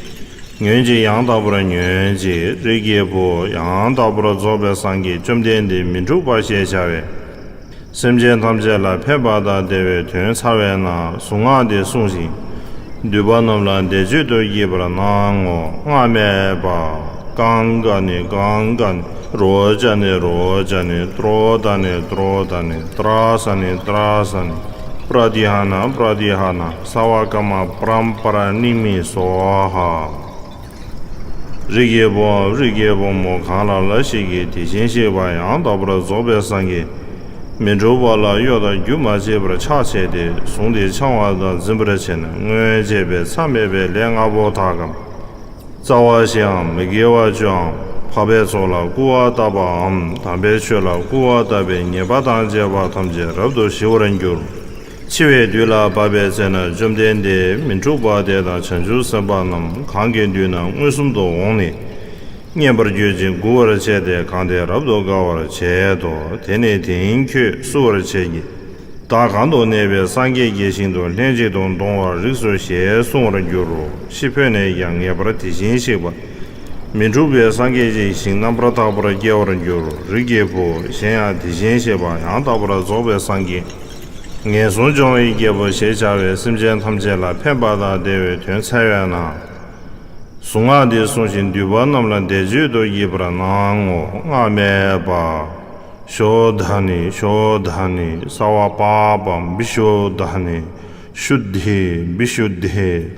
ཉོན་ཅིག་ཡང་དག་པར་ཉོན་ཅིག་རིགས་ཀྱི་བུ། ཡང་དག་པར་རྫོགས་པའི་སངས་རྒྱས་བཅོམ་ལྡན་འདས་མི་འཁྲུགས་པ་ཞེས་བྱ་བས། སེམས་ཅན་ཐམས་ཅད་ལ་ཕན་པ་དང་བདེ་བའི་དོན་ཚར་བས་ན་གཟུངས་སྔགས་འདི་གསུངས་ཤིང་། འདུས་པ་རྣམས་ལ་བཟླས་བརྗོད་དུ་བགྱིད་པར་གནང་ངོ་། སྔགས་སྨྲས་པ། ཀཾ་ག་ཎི་ཀཾ་ག་ཎི། རོ་ཙ་ཎི་རོ་ཙ་ཎི། ཏྲོ་ད་ཎི་ཏྲོ་ད་ཎི། ཏྲ་ས་ཎི་ཏྲ་ས་ཎི། པྲ་ཏི་ཧ་ན་པྲ་ཏི་ཧ་ན། ས་བ་ཀ་མ་པྲམ་པ་ར་ཎི་མི་སྭཱ་ཧཱ། རིགས་ཀྱི་བུའམ་རིགས་ཀྱི་བུ་མོ་གང་ལ་ལ་ཞིག་གིས་དེ་བཞིན་གཤེགས་པ་ཡང་དག་པར་རྫོགས་པའི་སངས་རྒྱས་མི་འཁྲུགས་པ་ལ་གཡོ་དང་སྒྱུ་མ་བྱས་པར་ཕྱག་བྱས་ཏེ་གཟུངས་དེ་འཆང་བ་དང་འཛིན་པར་བྱས་ན་སྔོན་བྱས་པའི་མཚམས་མེད་པའི་ལས་ལྔ་པོ་དག་གམ། རྩ་བ་བཞིའམ་མི་དགེ་བ་བཅུའམ་འཕགས་པའི་ཚོགས་ལ་སྐུར་བ་བཏབ་པའམ་དམ་པའི་ཆོས་ལ་སྐུར་བ་བཏབ་པའི་ཉེས་པ་དང་བཅས་པ་ཐམས་ཅད་རབ་ཏུ་ཞི་བར་འགྱུར། འཆི་བའི་དུས་ལ་བབ་པའི་ཚེ་ན་བཅོམ་ལྡན་འདས་མི་འཁྲུགས་པ་དེ་དང་བྱང་ཆུབ་སེམས་དཔའ་རྣམས་གང་གི་མདུན་ན་མངོན་སུམ་དུ་འོངས་ནས། མཉེས་པར་གྱུར་ཅིང་མགུ་བར་བྱས་ཏེ་གང་དེ་རབ་ཏུ་དགའ་བར་བྱེད་དོ། དེ་ནས་དེང་ཁྱོད་བསུ་བར་བྱེད་ཀྱི། བདག་གང་དུ་གནས་པའི་སངས་རྒྱས་ཀྱི་ཞིང་དུ་ལྷན་ཅིག་ཏུ་འདོང་བར་རིགས་སོ་ཞེས་གསུང་བར་འགྱུར་རོ། ཤི་འཕོས་ནས་ཀྱང་ངེས་པར་དེ་བཞིན་གཤེགས་པ། མི་འཁྲུགས་པའི་སངས་རྒྱས་ཀྱི་ཞིང་རྣམ་པར་དག་པར་སྐྱེ་བར་འགྱུར་རོ། རིགས་ཀྱི་བུ། གཞན་ཡང་དེ་བཞིན་གཤེགས་པ་ཡང་དག་པར་རྫོགས་པའི་སངས་རྒྱས། ངན་སོང་སྦྱོང་བའི་རྒྱལ་པོ་ཞེས་བྱ་བས་སེམས་ཅན་ཐམས་ཅད་ལ་ཕན་པ་དང་བདེ་བའི་དོན་འཚལ་བས་ན། གཟུངས་སྔགས་འདི་གསུངས་ཤིང་འདུས་པ་རྣམས་ལ་བཟླས་བརྗོད་དུ་བགྱིད་པར་གནང་ངོ་། སྔགས་སྨྲས་པ། ཤོ་དྷ་ནི་ཤོ་དྷ་ནི། ས་བ་པ་བ་བི་ཤོ་དྷ་ནི། ཤུདྡྷི་བི་ཤུདྡྷི།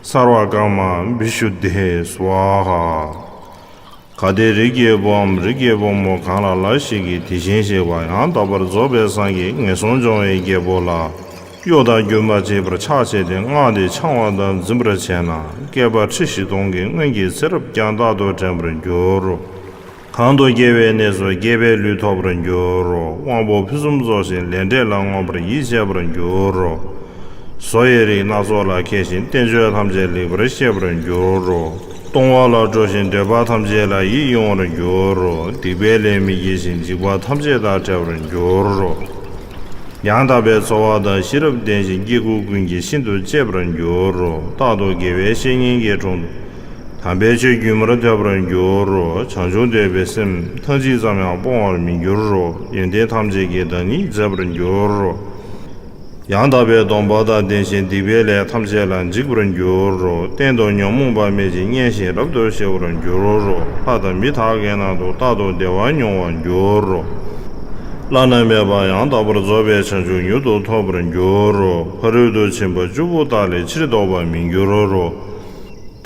སརྦ་ཀརྨ་བི་ཤུདྡྷེ་སྭཱ་ཧཱ། གལ་ཏེ་རིགས་ཀྱི་བུའམ་རིགས་ཀྱི་བུ་མོ་གང་ལ་ལ་ཞིག་གིས་དེ་བཞིན་གཤེགས་པ་ཡང་དག་པར་རྫོགས་པའི་སངས་རྒྱས་ངན་སོང་སྦྱོང་བའི་རྒྱལ་པོ་ལ་གཡོ་དང་རྒྱུ་མ་བྱས་པར་ཕྱག་བྱས་ཏེ་སྔགས་འདི་འཆང་བ་དང་འཛིན་པར་བྱས་ན། བསྐལ་པ་ཁྲི་བཞི་སྟོང་གི་སྔོན་གྱི་ཚེ་རབས་ཀྱང་རྟག་ཏུ་དྲན་པར་འགྱུར་རོ། གང་དུ་སྐྱེ་བའི་གནས་སུ་སྐྱེས་པའི་ལུས་ཐོབ་པར་འགྱུར་རོ། དབང་པོ་ཕུན་སུམ་ཚོགས་ཤིང་ལས་འབྲས་ལ་མངོན་པར་ཡིད་ཆེས་པར་འགྱུར་རོ། བཟོ་ཡི་རིགས་སྣ་ཚོགས་ལ་མཁས་ཤིང་བསྟན་བཅོས་ཐམས་ཅད་ལེགས་པར་ཤེས་པར་འགྱུར་རོ། གཏོང་བ་ལ་སྤྲོ་ཞིང་འདོད་པ་ཐམས་ཅད་ལ་ཡིད་གཡུང་བར་འགྱུར་རོ། སྡིག་པའི་ལས་མི་བགྱིད་ཅིང་འཇིགས་པ་ཐམས་ཅད་དང་བྲལ་བར་འགྱུར་རོ། ཡང་དག་པའི་འཚོ་བ་དང་ཤེས་རབ་ལྡན་ཞིང་སྐྱེ་དགུ་ཀུན་གྱིས་ཤིན་ཏུ་གཅེས་པར་འགྱུར་རོ། རྟག་ཏུ་དགེ་བའི་བཤེས་གཉེན་གྱི་དྲུང་དུ་དམ་པའི་ཆོས་རྒྱུན་མར་ཐོས་པར་འགྱུར་རོ། བྱང་ཆུབ་འདོད་པའི་སེམས་ཐང་ཅིག་ཙམ་ཡང་སྤོང་བར་མི་འགྱུར་རོ། ཡོན་ཏན་ཐམས་ཅད་ཀྱི་བདག་ཉིད་མཛད་པར་འགྱུར་རོ། ཡང་དག་པའི་སྡོམ་པ་དང་ལྡན་ཞིང་སྡིག་པའི་ལས་ཐམས་ཅད་ལ་འཇིགས་པར་འགྱུར་རོ། གཏན་དུ་ཉོན་མོངས་པ་མེད་ཅིང་མཉེན་ཞིང་རབ་ཏུ་ཞི་བར་འགྱུར་རོ། ལྷ་དང་མི་དག་གི་ནང་དུ་རྟག་ཏུ་བདེ་བ་མྱོང་བར་འགྱུར་རོ། བླ་ན་མེད་པ་ཡང་དག་པར་རྫོགས་པའི་བྱང་ཆུབ་མྱུར་དུ་ཐོབ་པར་འགྱུར་རོ། ཕ་རོལ་ཏུ་ཕྱིན་པ་བཅུ་པོ་དག་ལས་ཕྱིར་ལྡོག་པར་མི་འགྱུར་རོ།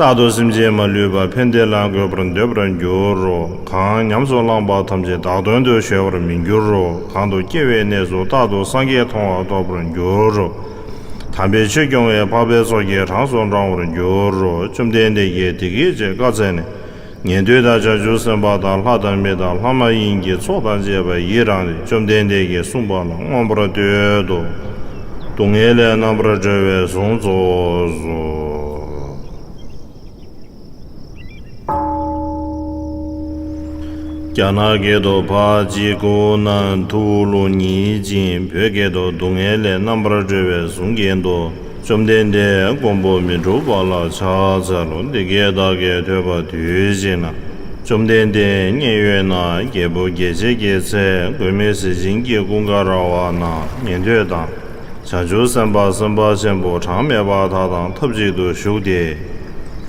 རྟག་ཏུ་སེམས་ཅན་མ་ལུས་པ་ཕན་བདེ་ལ་འགོད་པར་འདོད་པར་འགྱུར་རོ། གང་ཉམས་སུ་བླངས་པ་ཐམས་ཅད་བདག་དོན་དུ་གཞོལ་བར་མི་འགྱུར་རོ། གང་དུ་སྐྱེ་བའི་གནས་སུ་རྟག་ཏུ་སངས་རྒྱས་མཐོང་བ་ཐོབ་པར་འགྱུར་རོ། དམ་པའི་ཆོས་སྐྱོང་བའི་འཕགས་པའི་ཚོགས་ཀྱིས་གྲངས་སུ་འགྲང་བར་འགྱུར་རོ། བཅོམ་ལྡན་འདས་ཀྱིས་དེ་སྐད་ཅེས་བཀའ་སྩལ་ནས། ཉན་ཐོས་དང་བྱང་ཆུབ་སེམས་དཔའ་དང་ལྷ་དང་མི་དང་ལྷ་མ་ཡིན་གྱི་ཚོགས་དང་བཅས་པ་ཡི་རངས་ཏེ་བཅོམ་ལྡན་འདས་ཀྱིས་གསུངས་པ་ལ་མངོན་པར་བསྟོད་དོ། སྡུག་བསྔལ་ལས་རྣམ་པར་གྲོལ་བའི་གཟུངས་རྫོགས་སོ། རྒྱ་ནག་སྐད་དུ་ཕ་ཅི་ཀོ་ན་ཐུ་ལུ་ཉིད་ཅིང་། བོད་སྐད་དུ་སྡུག་བསྔལ་ལས་རྣམ་པར་གྲོལ་བའི་གཟུངས་སྐད་དུ། བཅོམ་ལྡན་འདས་མགོན་པོ་མི་འཁྲུགས་པ་ལ་ཕྱག་འཚལ་ལོ། འདི་སྐད་བདག་གིས་ཐོས་པ་དུས་གཅིག་ན། བཅོམ་ལྡན་འདས་མཉན་ཡོད་ན། རྒྱལ་པོ་རྒྱལ་བྱེད་ཀྱི་ཚལ་མགོན་མེད་ཟས་སྦྱིན་གྱི་ཀུན་དགའ་ར་བ་ན། ཉན་ཐོས་དང་། བྱང་ཆུབ་སེམས་དཔའ་སེམས་དཔའ་ཆེན་པོ་གྲངས་མེད་པ་དག་དང་ཐབས་ཅིག་ཏུ་བཞུགས་ཏེ།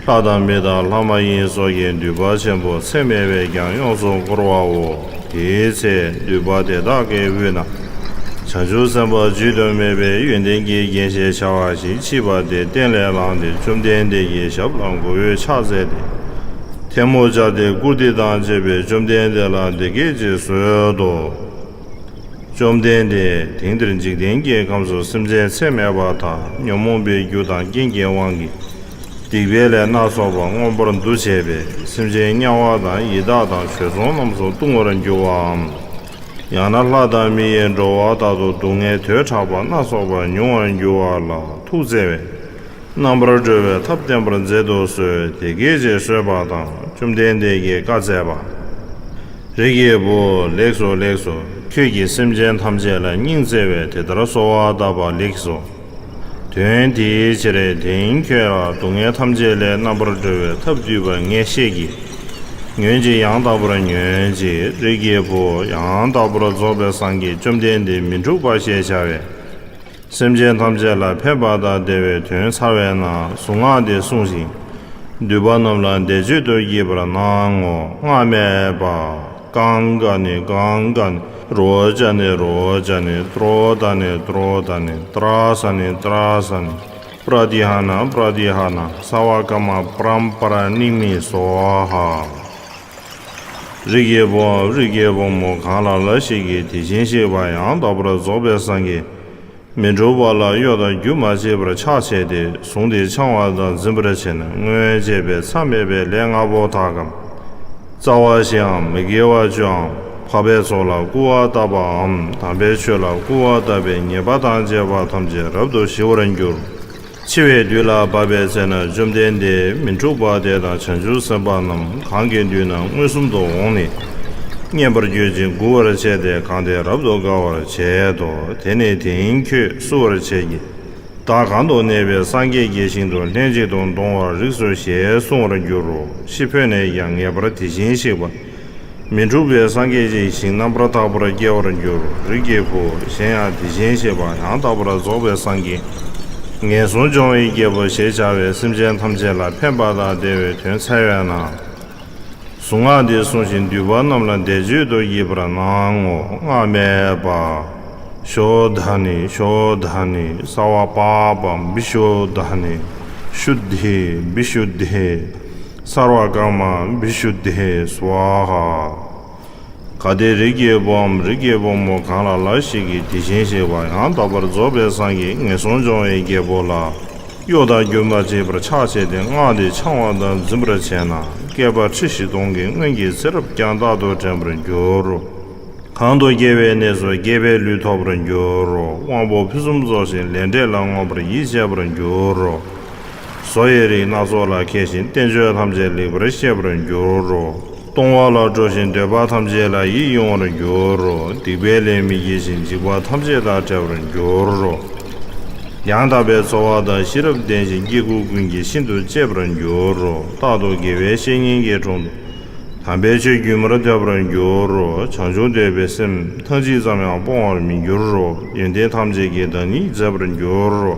ལྷ་དང་མི་དང་ལྷ་མ་ཡིན་སོགས་ཀྱི་འདུས་པ་ཆེན་པོ་ཚད་མེད་པས་ཀྱང་ཡོངས་སུ་བསྐོར་བའོ། དེའི་ཚེ་འདུས་པ་དེ་དག་གི་དབུས་ན། བྱང་ཆུབ་སེམས་དཔའ་བརྗོད་དུ་མེད་པའི་ཡོན་ཏན་གྱི་རྒྱན་ཞེས་བྱ་བ་ཞིག་མཆིས་པ་དེ་སྟན་ལས་ལངས་ཏེ་བཅོམ་ལྡན་འདས་ཀྱི་ཞབས་ལ་མགོ་བོས་ཕྱག་འཚལ་ཏེ། ཐལ་མོ་སྦྱར་ཏེ་བཀུར་སྟི་དང་བཅས་པས་བཅོམ་ལྡན་འདས་ལ་འདི་སྐད་ཅེས་གསོལ་ཏོ། བཅོམ་ལྡན་འདས། དེང་འདིར་འཇིག་རྟེན་གྱི་ཁམས་སུ་སེམས་ཅན་ཚད་མེད་པ་དག་ཉོན་མོངས་པའི་རྒྱུ་དང་རྐྱེན་གྱི་དབང་གིས། སྡིག་པའི་ལས་སྣ་ཚོགས་པ་མངོན་པར་འདུ་བྱས་པས་སེམས་ཅན་དམྱལ་བ་དང་ཡི་དྭགས་དང་བྱོལ་སོང་རྣམས་སུ་ལྟུང་བར་འགྱུར་བའམ། ཡང་ན་ལྷ་དང་མི་ཡི་འགྲོ་བ་དག་ཏུ་སྡུག་བསྔལ་དོས་དྲག་པ་སྣ་ཚོགས་པ་མྱོང་བར་འགྱུར་བ་ལ་ཐུགས་བརྩེ་བས། རྣམ་པར་གྲོལ་བའི་ཐབས་བསྟན་པར་མཛད་དུ་གསོལ། དེ་སྐད་ཅེས་གསོལ་པ་དང་བཅོམ་ལྡན་འདས་ཀྱིས་བཀའ་སྩལ་པ། རིགས་ཀྱི་བུ། ལེགས་སོ་ལེགས་སོ། ཁྱོད་ཀྱིས་སེམས་ཅན་ཐམས་ཅད་ལ་སྙིང་བརྩེ་བས་དེ་ལྟར་གསོལ་བ་བཏབ་པ་ལེགས་སོ། དོན་དེའི་ཕྱིར་དེང་ཁྱོད་ལ་སྡུག་བསྔལ་ཐམས་ཅད་ལས་རྣམ་པར་གྲོལ་བའི་ཐབས་བསྡུས་པ་ངས་བཤད་ཀྱི། ཉོན་ཅིག་ཡང་དག་པར་ཉོན་ཅིག་རིགས་ཀྱི་བུ། ཡང་དག་པར་རྫོགས་པའི་སངས་རྒྱས་བཅོམ་ལྡན་འདས་མི་འཁྲུགས་པ་ཞེས་བྱ་བས། སེམས་ཅན་ཐམས་ཅད་ལ་ཕན་པ་དང་བདེ་བའི་དོན་ཚར་བས་ན་གཟུངས་སྔགས་འདི་གསུངས་ཤིང་། འདུས་པ་རྣམས་ལ་བཟླས་བརྗོད་དུ་བགྱིས་པར་གནང་ངོ་། སྔགས་སྨྲས་པ། ཀཾ་ག་ནི་ཀཾ་ག་ནི་རོ་ཙ་ནི་རོ་ཙ་ནི་ཏྲོ་ད་ནི་ཏྲོ་ད་ནི་ཏྲ་ས་ནི་ཏྲ་ས་ནི་པྲ་ཏི་ཧ་ན་པྲ་ཏི་ཧ་ན་སརྦ་ཀརྨ་པྲམ་པ་ར་ཎི་མི་སྭཱ་ཧཱ། རིགས་ཀྱི་བུའམ་རིགས་ཀྱི་བུ་མོ་གང་ལ་ལ་ཞིག་གིས་དེ་བཞིན་གཤེགས་པ་ཡང་དག་པར་རྫོགས་པའི་སངས་རྒྱས། མི་འཁྲུགས་པ་ལ་གཡོ་དང་རྒྱུ་མ་བྱས་པར་ཕྱག་བྱས་ཏེ་གཟུངས་འདི་འཆང་བ་དང་འཛིན་པར་བྱས་ན་སྔོན་བྱས་པའི་མཚམས་མེད་པའི་ལས་ལྔ་པོ་དག་གམ། རྩ་བ་བཞིའམ་མི་དགེ་བ་བཅུའམ་འཕགས་པའི་ཚོགས་ལ་སྐུར་བ་བཏབ་པའམ་དམ་པའི་ཆོས་ལ་སྐུར་བ་བཏབ་པའི་ཉེས་པ་དང་བཅས་པ་ཐམས་ཅད་རབ་ཏུ་ཞི་བར་འགྱུར། འཆི་བའི་དུས་ལ་བབ་པའི་ཚེ་ན་བཅོམ་ལྡན་འདས་མི་འཁྲུགས་པ་དེ་དང་བྱང་ཆུབ་སེམས་དཔའ་རྣམས་གང་གི་མདུན་ན་མངོན་སུམ་དུ་འོངས་ནས། མཉེས་པར་གྱུར་ཅིང་མགུ་བར་བྱས་ཏེ་གང་དེ་རབ་ཏུ་དགའ་བར་བྱེད་དོ། དེ་ནས་དེང་ཁྱོད་བསུ་བར་བྱེད་ཀྱི། བདག་གང་དུ་གནས་པའི་སངས་རྒྱས་ཀྱི་ཞིང་དུ་ལྷན་ཅིག་ཏུ་འདོང་བར་རིགས་སོ་ཞེས་གསུང་བར་འགྱུར་རོ། ཤི་འཕོས་ནས་ཀྱང་ངེས་པར་དེ་བཞིན་གཤེགས་པ། མི་འཁྲུགས་པའི་སངས་རྒྱས་ཀྱི་ཞིང་རྣམ་པར་དག་པར་སྐྱེ་བར་འགྱུར། རིགས་ཀྱི་བུ། གཞན་ཡང་དེ་བཞིན་གཤེགས་པ་ཡང་དག་པར་རྫོགས་པའི་སངས་རྒྱས། ངན་སོང་སྦྱོང་བའི་རྒྱལ་པོ་ཞེས་བྱ་བས་སེམས་ཅན་ཐམས་ཅད་ལ་ཕན་པ་དང་བདེ་བའི་དོན་འཚལ་བས་ན། གཟུངས་སྔགས་འདི་གསུངས་ཤིང་འདུས་པ་རྣམས་ལ་བཟླས་བརྗོད་དུ་བགྱིས་པར་གནང་ངོ་། སྔགས་སྨྲས་པ། ཤོ་དྷ་ནི་ཤོ་དྷ་ནི་སརྦ་པ་པ་བི་ཤོ་དྷ་ནི། ཤུདྡྷེ་བི་ཤུདྡྷེ་སརྦ་ཀརྨ་བི་ཤུདྡྷེ་སྭཱ་ཧཱ། གལ་ཏེ་རིགས་ཀྱི་བུའམ་རིགས་ཀྱི་བུ་མོ་གང་ལ་ལ་ཞིག་གིས་དེ་བཞིན་གཤེགས་པ་ཡང་དག་པར་རྫོགས་པའི་སངས་རྒྱས་ངན་སོང་སྦྱོང་བའི་རྒྱལ་པོ་ལ་གཡོ་དང་སྒྱུ་མ་བྱས་པར་ཕྱག་བྱས་ཏེ་སྔགས་འདི་འཆང་བ་དང་འཛིན་པར་བྱས་ན། བསྐལ་པ་ཁྲི་བཞི་སྟོང་གི་སྔོན་གྱི་ཚེ་རབས་ཀྱང་རྟག་ཏུ་དྲན་པར་འགྱུར་རོ། གང་དུ་སྐྱེ་བའི་གནས་སུ་སྐྱེས་པའི་ལུས་ཐོབ་པར་འགྱུར་རོ། དབང་པོ་ཕུན་སུམ་ཚོགས་ཤིང་ལས་འབྲས་ལ་མངོན་པར་ཡིད་ཆེས་པར་འགྱུར་རོ། བཟོ་ཡི་རིགས་སྣ་ཚོགས་ལ་མཁས་ཤིང་བསྟན་བཅོས་ཐམས་ཅད་ལེགས་པར་ཤེས་པར་འགྱུར་རོ། གཏོང་བ་ལ་སྤྲོ་ཞིང་འདོད་པ་ཐམས་ཅད་ལ་ཡིད་དབྱུང་བར་འགྱུར་རོ། སྡིག་པའི་ལས་མི་བགྱིད་ཅིང་འཇིགས་པ་ཐམས་ཅད་དང་བྲལ་བར་འགྱུར་རོ། ཡང་དག་པའི་འཚོ་བ་དང་ཤེས་རབ་ལྡན་ཞིང་སྐྱེ་དགུ་ཀུན་གྱིས་ཤིན་ཏུ་གཅེས་པར་འགྱུར་རོ། རྟག་ཏུ་དགེ་བའི་བཤེས་གཉེན་གྱི་དྲུང་དུ་དམ་པའི་ཆོས་རྒྱུན་མར་ཐོས་པར་འགྱུར་རོ། བྱང་ཆུབ་འདོད་པའི་སེམས་ཐང་ཅིག་ཙམ་ཡང་སྤོང་བར་མི་འགྱུར་རོ། ཡོན་ཏན་ཐམས་ཅད་ཀྱི་བདག་ཉིད་མཛད་པར་འགྱུར་རོ།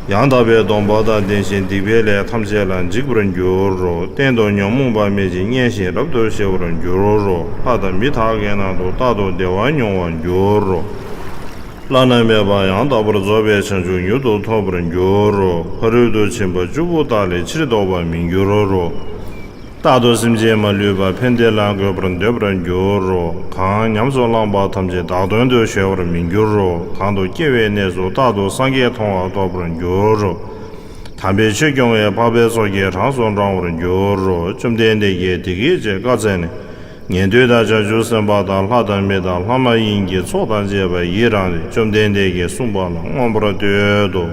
ཡང་དག་པའི་སྡོམ་པ་དང་ལྡན་ཞིང་སྡིག་པའི་ལས་ཐམས་ཅད་ལ་འཇིགས་པར་འགྱུར་རོ། གཏན་དུ་ཉོན་མོངས་པ་མེད་ཅིང་མཉེན་ཞིང་རབ་ཏུ་ཞི་བར་འགྱུར་རོ། ལྷ་དང་མི་དག་གི་ནང་དུ་རྟག་ཏུ་བདེ་བ་མྱོང་བར་འགྱུར་རོ། བླ་ན་མེད་པ་ཡང་དག་པར་རྫོགས་པའི་བྱང་ཆུབ་མྱུར་དུ་ཐོབ་པར་འགྱུར་རོ། ཕ་རོལ་ཏུ་ཕྱིན་པ་བཅུ་པོ་དག་ལས་ཕྱིར་ལྡོག་པར་མི་འགྱུར་རོ། རྟག་ཏུ་སེམས་ཅན་མ་ལུས་པ་ཕན་བདེ་ལ་འགོད་པར་འདོད་པར་འགྱུར་རོ། གང་ཉམས་སུ་བླངས་པ་ཐམས་ཅད་བདག་དོན་དུ་གཞོལ་བར་མི་འགྱུར་རོ། གང་དུ་སྐྱེ་བའི་གནས་སུ་རྟག་ཏུ་སངས་རྒྱས་མཐོང་བ་ཐོབ་པར་འགྱུར་རོ། དམ་པའི་ཆོས་སྐྱོང་བའི་འཕགས་པའི་ཚོགས་ཀྱིས་གྲངས་སུ་འདྲེན་པར་འགྱུར་རོ། བཅོམ་ལྡན་འདས་ཀྱིས་དེ་སྐད་ཅེས་བཀའ་སྩལ་ནས། ཉན་ཐོས་དང་བྱང་ཆུབ་སེམས་དཔའ་དང་ལྷ་དང་མི་དང་ལྷ་མ་ཡིན་གྱི་ཚོགས་དང་བཅས་པ་ཡི་རང་རེ་བཅོམ་ལྡན་འདས་ཀྱིས་གསུངས་པ་ལ་མངོན་པར་བསྟོད་དོ།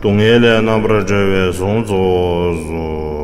སྡུག་བསྔལ་ལས་རྣམ་པར་གྲོལ་བའི་གཟུངས་རྫོགས་སོ།